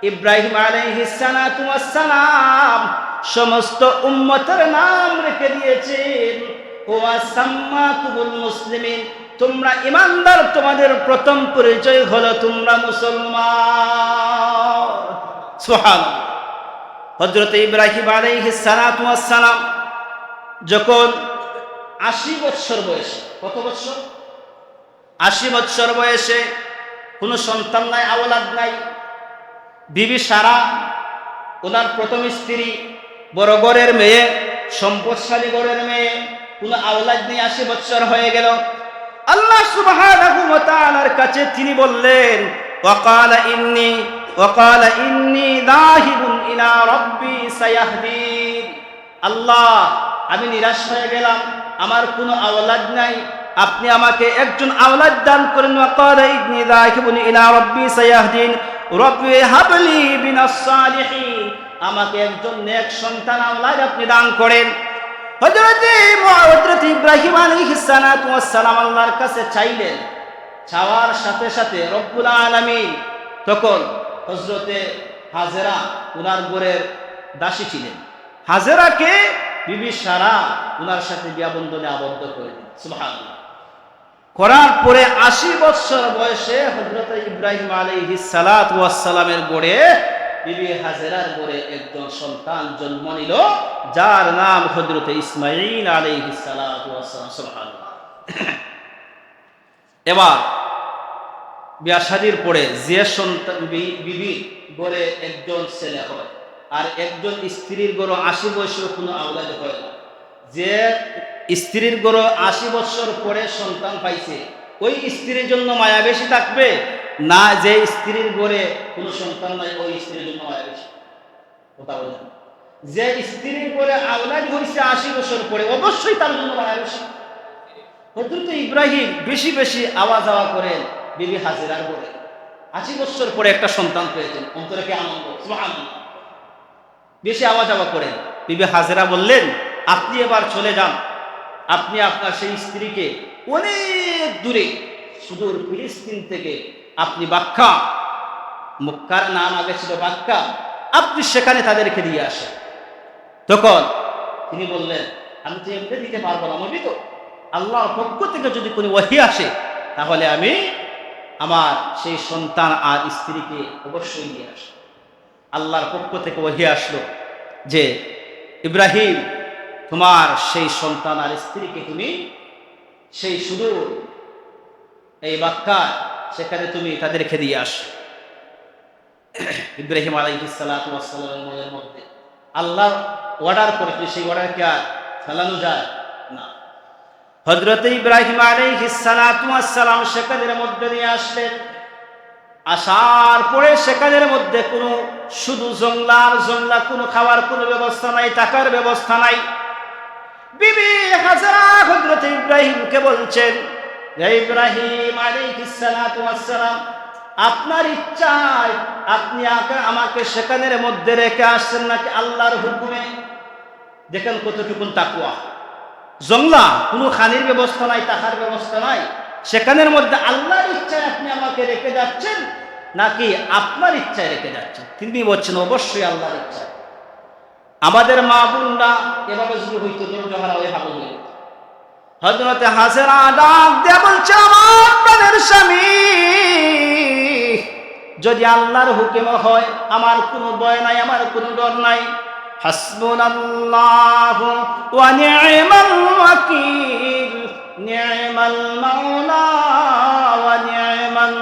ইব্রাহিম আলাইহিস সালাতু ওয়াস সালাম সমস্ত উম্মতের নাম রেখে দিয়েছেন, "ওয়া সাম্মাকুমুল মুসলিমিন।" তোমরা ইমানদার, তোমাদের প্রথম পরিচয় হলো তোমরা মুসলমান। সুবহানাল্লাহ। হযরত ইব্রাহিম আলাইহিস সালাতু ওয়াস সালাম যখন আশি বৎসর বয়সে, কত বৎসর? আশি বৎসর বয়সে কোনো সন্তান নাই, আওলাদ নাই। বিবি সারা, ওনার প্রথম স্ত্রী, বড় ঘরের মেয়ে, সম্পদশালী ঘরের মেয়ে, কোনো আওলাদ নেই, আশি বৎসর হয়ে গেল। আল্লাহ সুবহানাহু ওয়া তাআলার কাছে তিনি বললেন, "ওয়াকালা ইন্নি, ওয়াকালা ইন্নি যাহিবুন ইলা রাব্বি সায়াহদিন।" আল্লাহ, আমি নিরাশ হয়ে গেলাম, আমার কোনো আওলাদ নাই, আপনি আমাকে একজন আওলাদ দান করেন। ওয়াকালা ইন্নি যাহিবুন ইলা রাব্বি সায়াহদিন, রাব্বি হাবলি মিনাস সালিহিন, আমাকে একজন নেক সন্তান আওলাদ আপনি দান করেন। হযরতে মু-, হযরত ইব্রাহিম আলাইহিস সালাতু ওয়াস সালাম আল্লাহর কাছে চাইলেন, চাওয়ার সাথে সাথে রব্বুল আলামিন তখন হযরতে হাজেরা ওনার ঘরের দাসী ছিলেন, হাজেরাকে বিবি সারা ওনার সাথে বিয়া বন্ধনে আবদ্ধ করে দিলেন। সুবহানাল্লাহ। করার পরে আশি বৎসর বয়সে হযরত ইব্রাহিম আলাইহিস সালাতু ওয়াস সালামের ঘরে, বিবি হাজেরার ঘরে একজন সন্তান জন্ম নিল, যার নাম হযরত ইসমাঈল আলাইহিস সালাতু ওয়াস সালাম। সুবহানাল্লাহ। এবার বিয়া শাদীর পরে যে সন্তান, বি-, বিবির ঘরে একজন ছেলে হয়, আর একজন স্ত্রীর ঘরে আশি বয়সেও কোনো আওলাদ হয় না। যে স্ত্রীর ঘরে আশি বছর পরে সন্তান পাইছে, ওই স্ত্রীর জন্য মায়া বেশি থাকবে না যে স্ত্রীর ঘরে কোনো সন্তান নাই, ওই স্ত্রীর জন্য মায়া বেশি? কথা বলেন। যে স্ত্রীর ঘরে আওলাদ হইছে আশি বছর পরে, অবশ্যই তার জন্য মায়া বেশি। হযরত ইব্রাহিম বেশি বেশি আওয়া যাওয়া করেন বিবি হাজেরার ঘরে। আশি বছর পরে একটা সন্তান পেয়েছেন, অন্তরে কি আনন্দ! সুবহানাল্লাহ। বেশি আওয়া যাওয়া করেন। বিবি হাজেরা বললেন, "আপনি এবার চলে যান, আপনি আপনার সেই স্ত্রীকে অনেক দূরে, সুদূর ফিলিস্তিন থেকে আপনি বাক্কা, মক্কার নাম আগে ছিল বাক্কা, আপনি সেখানে তাদেরকে দিয়ে আসেন।" তখন তিনি বললেন, "আমি তো এমনি দিতে পারবো না, নবী তো, আল্লাহর পক্ষ থেকে যদি কোনো ওহী আসে, তাহলে আমি আমার সেই সন্তান আর স্ত্রীকে অবশ্যই নিয়ে আসবো।" আল্লাহর পক্ষ থেকে ওহী আসলো যে, "ইব্রাহিম, তোমার সেই সন্তান আর স্ত্রীকে তুমি সেই সুদূর এই বাক্কা, সেখানে তুমি তাদেরকে দিয়ে আসো।" ইব্রাহিম আলাইহিস সালাতু ওয়াস সালামের মনের মধ্যে আল্লাহ অর্ডার করেছে, সেই অর্ডার কি আর ফেলানো যায়? না। হযরত ইব্রাহিম আলাইহিস সালাতু ওয়াস সালাম সেখানের মধ্যে নিয়ে আসলেন। আসার পরে সেখানের মধ্যে কোনো শুধু জংলা আর জংলা, কোনো খাওয়ার কোনো ব্যবস্থা নাই, থাকার ব্যবস্থা নাই। বিবি হাজেরা হযরত ইব্রাহিমকে বলছেন, "হে ইব্রাহিম আলাইহিস সালাতু ওয়াস সালাম, আপনার ইচ্ছায় আপনি আকে-, আমাকে সেখানের মধ্যে রেখে আসছেন নাকি আল্লাহর হুকুমে?" দেখেন কতটুকুন তাকওয়া। জংলা, কোনো খানির ব্যবস্থা নাই, থাকার ব্যবস্থা নাই, সেখানের মধ্যে আল্লাহর ইচ্ছায় আপনি আমাকে রেখে যাচ্ছেন নাকি আপনার ইচ্ছায় রেখে যাচ্ছেন? তিনি বলছেন, "অবশ্যই আল্লাহর ইচ্ছায়।" আমাদের মা বোনরা এভাবে যদি হইতো, ধৈর্য হারা হয়ে পাগল হয়ে যেত। হযরতে হাজেরা ডাক দিয়া বলছে, "আমার প্রাণের স্বামী, যদি আল্লাহর হুকুম হয়, আমার কোনো ভয় নাই, আমার কোনো ডর নাই।" হাসবুনাল্লাহু ওয়া নি'মাল ওয়াকিল, নি'মাল মাওলা ওয়া নি'মান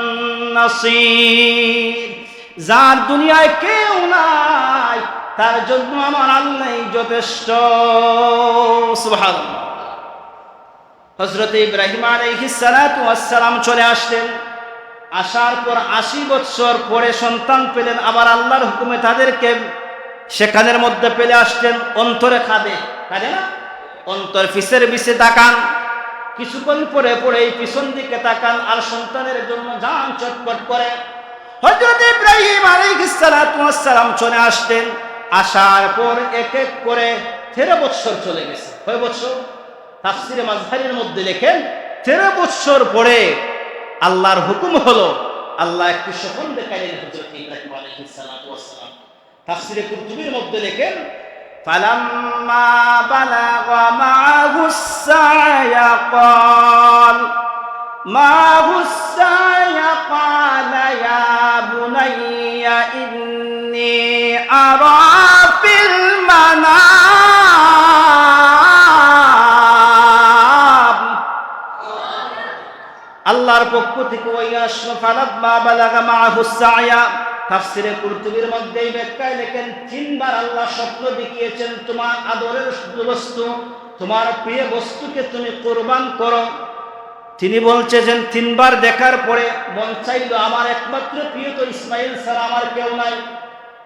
নাসির। যার দুনিয়ায় কেউ নাই, তার জন্য আমার আল্লাহই যথেষ্ট। সুবহানাল্লাহ। হযরত ইব্রাহিম আলাইহিস সালাতু ওয়াস সালাম চলে আসলেন। আসার পর আশি বৎসর পরে সন্তান পেলেন। আবার আল্লাহর হুকুমে তাদেরকে সেখানের মধ্যে পেলে আসলেন। অন্তরে কাঁদে, কাঁদে না? অন্তর পিছের দিকে তাকান, কিছুক্ষণ পরে পরে এই পিছন দিকে তাকান, আর সন্তানের জন্য জান ছটফট করে। হযরত ইব্রাহিম আলাইহিস সালাতু ওয়াস সালাম চলে আসলেন। আসার পর এক এক করে তেরো বৎসর চলে গেছে। কয় বৎসর? তাফসিরে মাজহারির মধ্যে লেখেন, তেরো বৎসর পরে আল্লাহর হুকুম হলো, আল্লাহ একটি স্বপন দেখাইলেন হযরত ইব্রাহিম আলাইহিস সালাতু ওয়াস সালাম। তাফসিরে কুরতুবীর মধ্যে লেখেন, "ফালাম্মা বালাগা মাআহুস সা'য়া ক্বাল, মাআহুস সা'য়া ক্বালা ইয়া বুনাইয়া ইন্নী আরা ফিল মানাম।" আল্লাহর পক্ষ থেকে ওহী আসলো, "ফালাম্মা বালাগা মাআহুস সা'য়া।" তাফসিরে কুরতুবীর মধ্যে এই ব্যাখ্যায় লেখেন, তিনবার আল্লাহ স্বপ্ন দেখিয়েছেন, "তোমার আদরের বস্তু, তোমার প্রিয় বস্তুকে তুমি কুরবান করো।" তিনি বলছেন, তিনবার দেখার পরে মন চাইল, "আমার একমাত্র প্রিয় তো ইসমাইল ছাড়া আমার কেউ নাই।"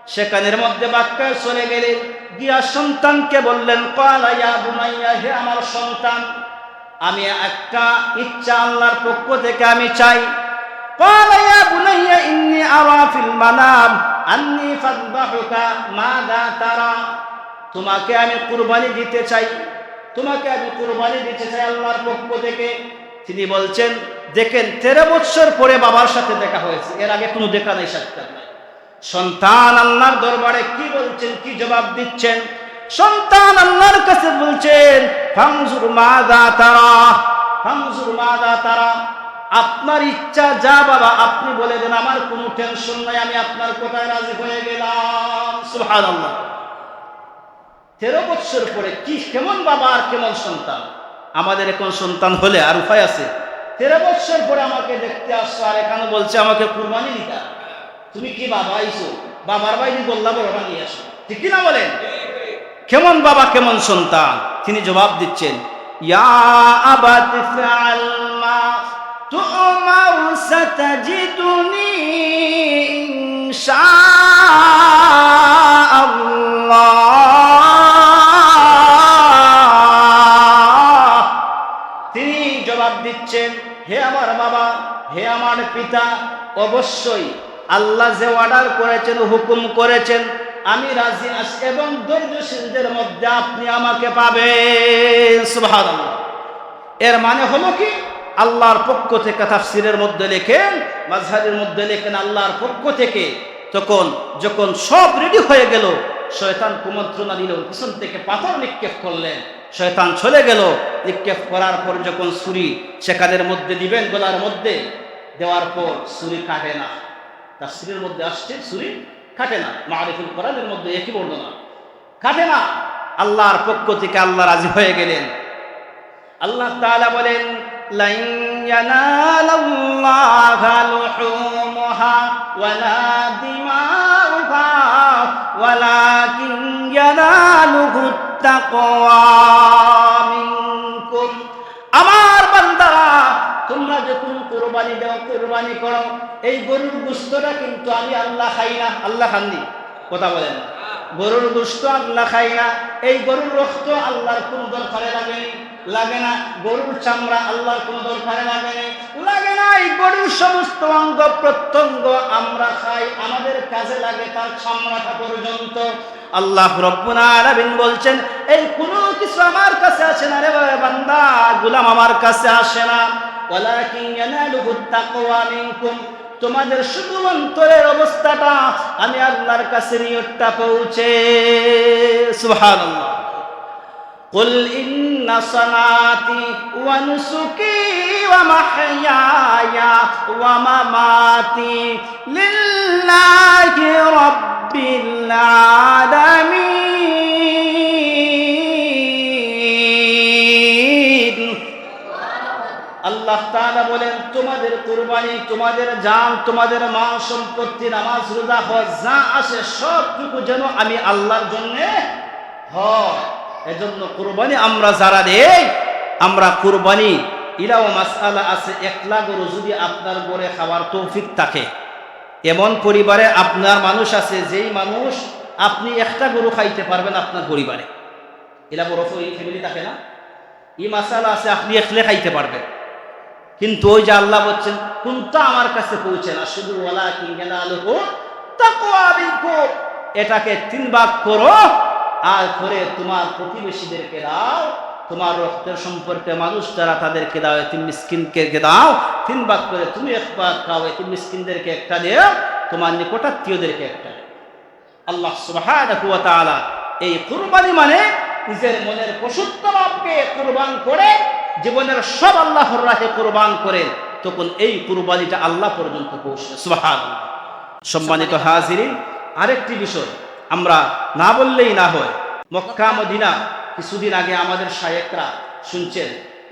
সেখানের মধ্যে বাক্কায় চলে গেলেন, গিয়া সন্তানকে বললেন, "ক্বালা ইয়া বুনাইয়া, হে আমার সন্তান, আমি একটা ইচ্ছা আল্লাহর পক্ষ থেকে আমি চাই।" "ক্বালা ইয়া বুনাইয়া ইন্নী আরা ফিল মানাম আন্নী আযবাহুকা, মাযা তারা?" তোমাকে আমি কুরবানি দিতে চাই, তোমাকে আমি কুরবানি দিতে চাই আল্লাহর পক্ষ থেকে। তিনি বলছেন, দেখেন, তেরো বৎসর পরে বাবার সাথে দেখা হয়েছে, এর আগে কোনো দেখা নাই, সাক্ষাৎ নাই। সন্তান আল্লাহর দরবারে কি বলছেন, কি জবাব দিচ্ছেন? সন্তান আল্লাহর কাছে বলছেন, "ফানজুর মাযা তারা, ফানজুর মাযা তারা।" আপনার ইচ্ছা যা বাবা, আপনি বলে দেন, আমার কোনো টেনশন নাই, আমি আপনার কথায় রাজি হয়ে গেলাম। সুবহানাল্লাহ। তেরো বৎসর পরে কি, কেমন বাবা আর কেমন সন্তান? আমাদের এখন সন্তান হলে আর উপায় আছে? তেরো বৎসর পরে আমাকে দেখতে আসছো, আর এখানে বলছে আমাকে কুরবানি দিতা। তুমি কি বাবা আইছো? বাবার বাইরে গোল্লা বড়টা নিয়ে আসো, ঠিক কি না বলেন? কেমন বাবা, কেমন সন্তান? তিনি জবাব দিচ্ছেন, ইয়া আবাতি ইফআল মা তু'মার সাতাজিদুনি ইনশাআল্লাহ। তিনি জবাব দিচ্ছেন, হে আমার বাবা, হে আমার পিতা, অবশ্যই আল্লাহ যে অর্ডার করেছেন, হুকুম করেছেন, আমি রাজি আছি এবং ধৈর্যশীলদের মধ্যে আপনি আমাকে পাবেন। সুবহানাল্লাহ। এর মানে হলো কি, আল্লাহর পক্ষ থেকে, তাফসিরের মধ্যে লেখেন, মাজহারির মধ্যে লেখেন, আল্লাহর পক্ষ থেকে তখন যখন সব রেডি হয়ে গেল, শয়তান কুমন্ত্রণা দিল, পিছন থেকে পাথর নিক্ষেপ করলেন, শয়তান চলে গেল। নিক্ষেপ করার পর যখন ছুরি সেখানের মধ্যে দিবেন, গলার মধ্যে দেওয়ার পর ছুরি কাটে না। তাফসিরের মধ্যে আসছে ছুরি কাটে না, মারিফুল কোরআনের মধ্যে একই বর্ণনা, কাটে না। আল্লাহর পক্ষ থেকে আল্লাহ রাজি হয়ে গেলেন। আল্লাহ তাআলা বলেন, "লান ইয়ানালাল্লাহা লুহুমুহা ওয়ালা দিমাউহা ওয়ালাকিন ইয়ানালুহুত তাকওয়া মিনকুম।" আমার বান্দারা, তোমরা যখন কুরবানি দাও, কুরবানি করো, এই গরুর গোস্তটা কিন্তু আমি আল্লাহ খাই না। আল্লাহ খাননি? কথা বলেন না। গরুর গোস্ত আল্লাহ খায় না, এই গরুর রক্ত আল্লাহর কোনো দরকারে লাগেনি, লাগে না। গরুর চামড়া আল্লাহর কোনো দরকারে লাগেনি, লাগে না। এই গরুর সমস্ত অঙ্গ প্রত্যঙ্গ আমরা খাই, আমাদের কাজে লাগে তার চামড়াটা পর্যন্ত। আল্লাহ রব্বুল আলামিন বলছেন, এই কোনো কিছু আমার কাছে আসে না রে বান্দা, গোলাম, আমার কাছে আসে না। ওয়ালাকিন ইয়ানালুহুত তাকওয়া মিনকুম, তোমাদের শুধু অন্তরের অবস্থাটা আমি আল্লাহর কাছে নিয়তটা পৌঁছে। সুবহানাল্লাহ। কুল ইন্না صلاتي ونسكي ومحياي ومماتي لله رب العالمين. আল্লাহ তাআলা বলেন, তোমাদের কুরবানি, তোমাদের জান, তোমাদের মাল সম্পত্তি, নামাজ, রোজা, হজ, যা আছে সবটুকু যেন আমি আল্লাহর জন্যে হয়। এজন্য কুরবানি আমরা যারা দেই, আমরা কুরবানি, ইলাও মাসআলা আছে, একলা গরু যদি আপনার ঘরে খাওয়ার তৌফিক থাকে, এমন পরিবারে আপনার মানুষ আছে, যেই মানুষ আপনি একটা গরু খাইতে পারবেন আপনার পরিবারে, ইলা বড় ফ্যামিলি থাকে না, এই মাসআলা আছে, আপনি একলে খাইতে পারবেন। কিন্তু ওই যে আল্লাহ বলছেন, কোনটা আমার কাছে পৌঁছে না, শুধু ওয়ালাকিন ইয়ানালুহু তাকওয়া মিনকুম, এটাকে তিন ভাগ করো, আর পরে তোমার প্রতিবেশীদেরকে দাও, তোমার রক্তের সম্পর্কে মানুষ যারা তাদেরকে দাও, এতিম মিসকিনকে দাও, তিন ভাগ করে তুমি এক ভাগ খাও, এতিম মিসকিনদেরকে একটা দেও, তোমার নিকটাত্মীয়দেরকে একটা দেও। আল্লাহ সুবহানাহু ওয়া তাআলা এই কুরবানি মানে নিজের মনের পশুত্ব ভাবকে কুরবান করে, জীবনের সব আল্লাহর রাহে কুরবান করেন, তখন এই কুরবানিটা আল্লাহ পর্যন্ত পৌঁছে। সুবহানাল্লাহ। সম্মানিত হাজিরিন, আরেকটি বিষয় আমরা না বললেই না হয়। মক্কা মদিনা, কিছুদিন আগে আমাদের শায়েখরা শুনছেন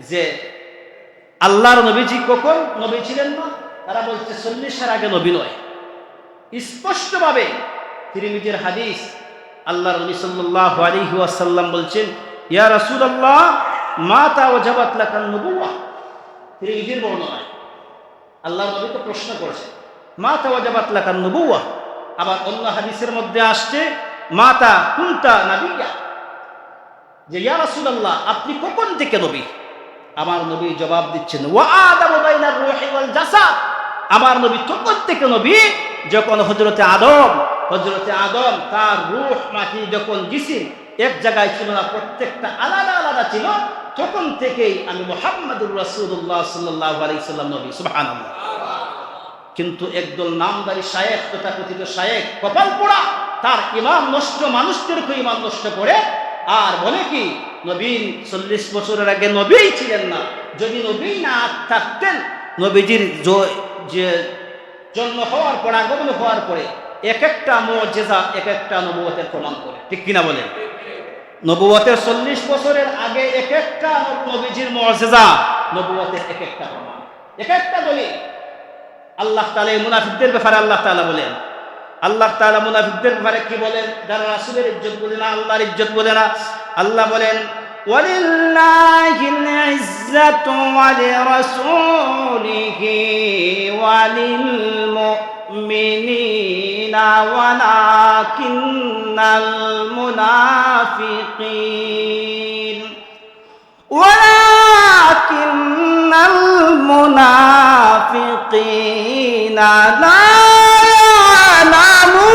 যে আল্লাহর নবীজি কখন নবী ছিলেন না, তারা বলছে চল্লিশের আগে নবী নয়। স্পষ্টভাবে তিরমিজির হাদিস, আল্লাহর নবী সাল্লাল্লাহু আলাইহি ওয়াসাল্লাম বলছেন, ইয়া রাসূলুল্লাহ, মাতা ওয়াজাবাত লাকান নুবুওয়া। তিরমিজির বর্ণনায় আল্লাহর নবীকে প্রশ্ন করছে, মাতা ওয়াজাবাত লাকান নুবুওয়া। আবার অন্য হাদিসের মধ্যে আসছে, মাতা কুনতা নাবিয়্যা, যে ইয়া রাসূলুল্লাহ, আপনি কখন থেকে নবী? আমার নবী জবাব দিচ্ছেন, ওয়া আদামু বাইনার রূহি ওয়াল জাসাদ। আমার নবী তখন থেকে নবী, যখন হযরতে আদম, হযরতে আদম তার রূহ মাটি যখন জিসিম এক জায়গায় ছিল না, প্রত্যেকটা আলাদা আলাদা ছিল, তখন থেকেই আমি মুহাম্মাদুর রাসূলুল্লাহ সাল্লাল্লাহু আলাইহি সাল্লাম নবী। সুবহানাল্লাহ। কিন্তু একদল নামধারী শায়েখ, তথাকথিত শায়েখ, কপাল পোড়া, তার ইমান নষ্ট, মানুষদেরকে ইমান নষ্ট করে। আর বলে কি, নবী চল্লিশ বছরের আগে নবীই ছিলেন না। যদি নবী না থাকতেন, নবীজির জ-, যে জন্ম হওয়ার পর, আগমন হওয়ার পরে এক একটা মুজিজা, এক একটা নবুয়তের প্রমাণ করে, ঠিক কিনা বলেন? নবুয়তের চল্লিশ বছরের আগে এক একটা নব-, নবীজির মুজিজা, নবুয়তের এক একটা প্রমাণ, এক একটা দলিল। আল্লাহ তাআলা এই মুনাফিকদের ব্যাপারে আল্লাহ তাআলা বলেন, আল্লাহ তাআলা মুনাফিকদের ব্যাপারে কি বলেন? যারা রাসূলের ইজ্জত বুঝে না, আল্লাহর ইজ্জত বুঝে না, আল্লাহ বলেন, ولله العزة ولرسوله وللمؤمنين ولكن المنافقين ولكن المنافقين لا يعلمون।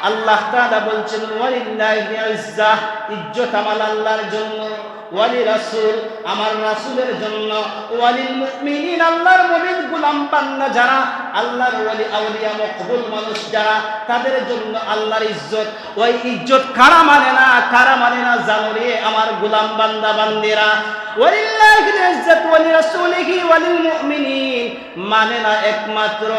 আল্লাহ তাআলা বলছেন, ওয়ালিল্লাহিল ইজ্জাহ, ইজ্জত আমার আল্লাহর জন্য, ওয়ালি রাসূল, আমার রাসূলের জন্য, ওয়ালিল মুমিনিন, আল্লাহর মুমিন গোলাম বান্দা যারা, আল্লাহর ওয়ালি আউলিয়া মকবুল মানুষ যারা, তাদের জন্য আল্লাহর ইজ্জত। ওই ইজ্জত কারা মানে না, কারা মানে না জানো রে আমার গোলাম বান্দা বান্দিরা? ওয়ালিল্লাহিল ইজ্জাতু ওয়ালি রাসূলিহি ওয়ালিল মুমিনিন। মানে না একমাত্র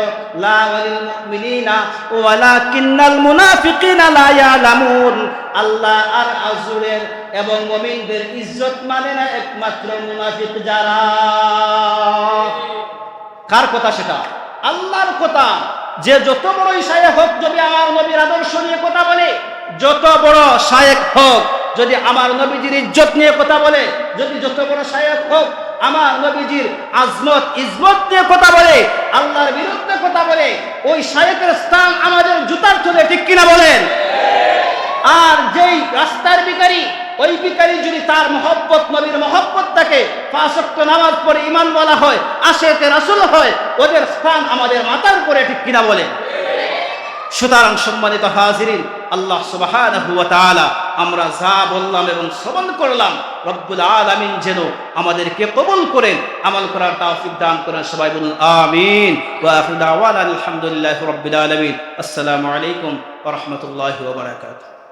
লা ওয়ালিল মুমিনিনা ওয়ালাকিন্নাল মুনাফিকিনা লা ইয়ালামুন। আল্লাহ আর রাসূলের এবং মুমিনদের ইজ্জত মানে না একমাত্র মুনাফিক যারা। কার কথা সেটা? আল্লাহর কথা। যে যত বড়ই শায়েখ হোক, যদি আমার নবীর আদর্শ নিয়ে কথা বলে, যত বড় শায়েখ হোক, যদি আমার নবীজির ইজ্জত নিয়ে কথা বলে, যদি যত বড় শায়েখ হোক, আমার নবীজির আজমত, ইজমত নিয়ে কথা বলে, আল্লাহর বিরুদ্ধে কথা বলে, ওই শায়েখের স্থান আমাদের জুতার তলে, ঠিক কিনা বলেন? আর যেই রাস্তার ভিখারি, ওই ভিখারি যদি তার মহব্বত, নবীর মহব্বত থাকে, পাঁচ ওয়াক্ত নামাজ পড়ে, ইমানওয়ালা হয়, আশেকে রাসূল হয়, ওদের স্থান আমাদের মাথার উপরে, ঠিক কিনা বলেন? সুতরাং সম্মানিত হাজিরিন, আল্লাহ সুবহানাহু ওয়া তাআলা আমরা যা বললাম এবং শ্রবণ করলাম, রব্বুল আলামিন যেন আমাদেরকে কবুল করেন, আমল করার তৌফিক দান করেন। সবাই বলুন আমিন। ওয়া আখিরু দাওয়ানা আলহামদুলিল্লাহি রাব্বিল আলামিন। আসসালামু আলাইকুম ওয়া রাহমাতুল্লাহি ওয়া বারাকাতুহু।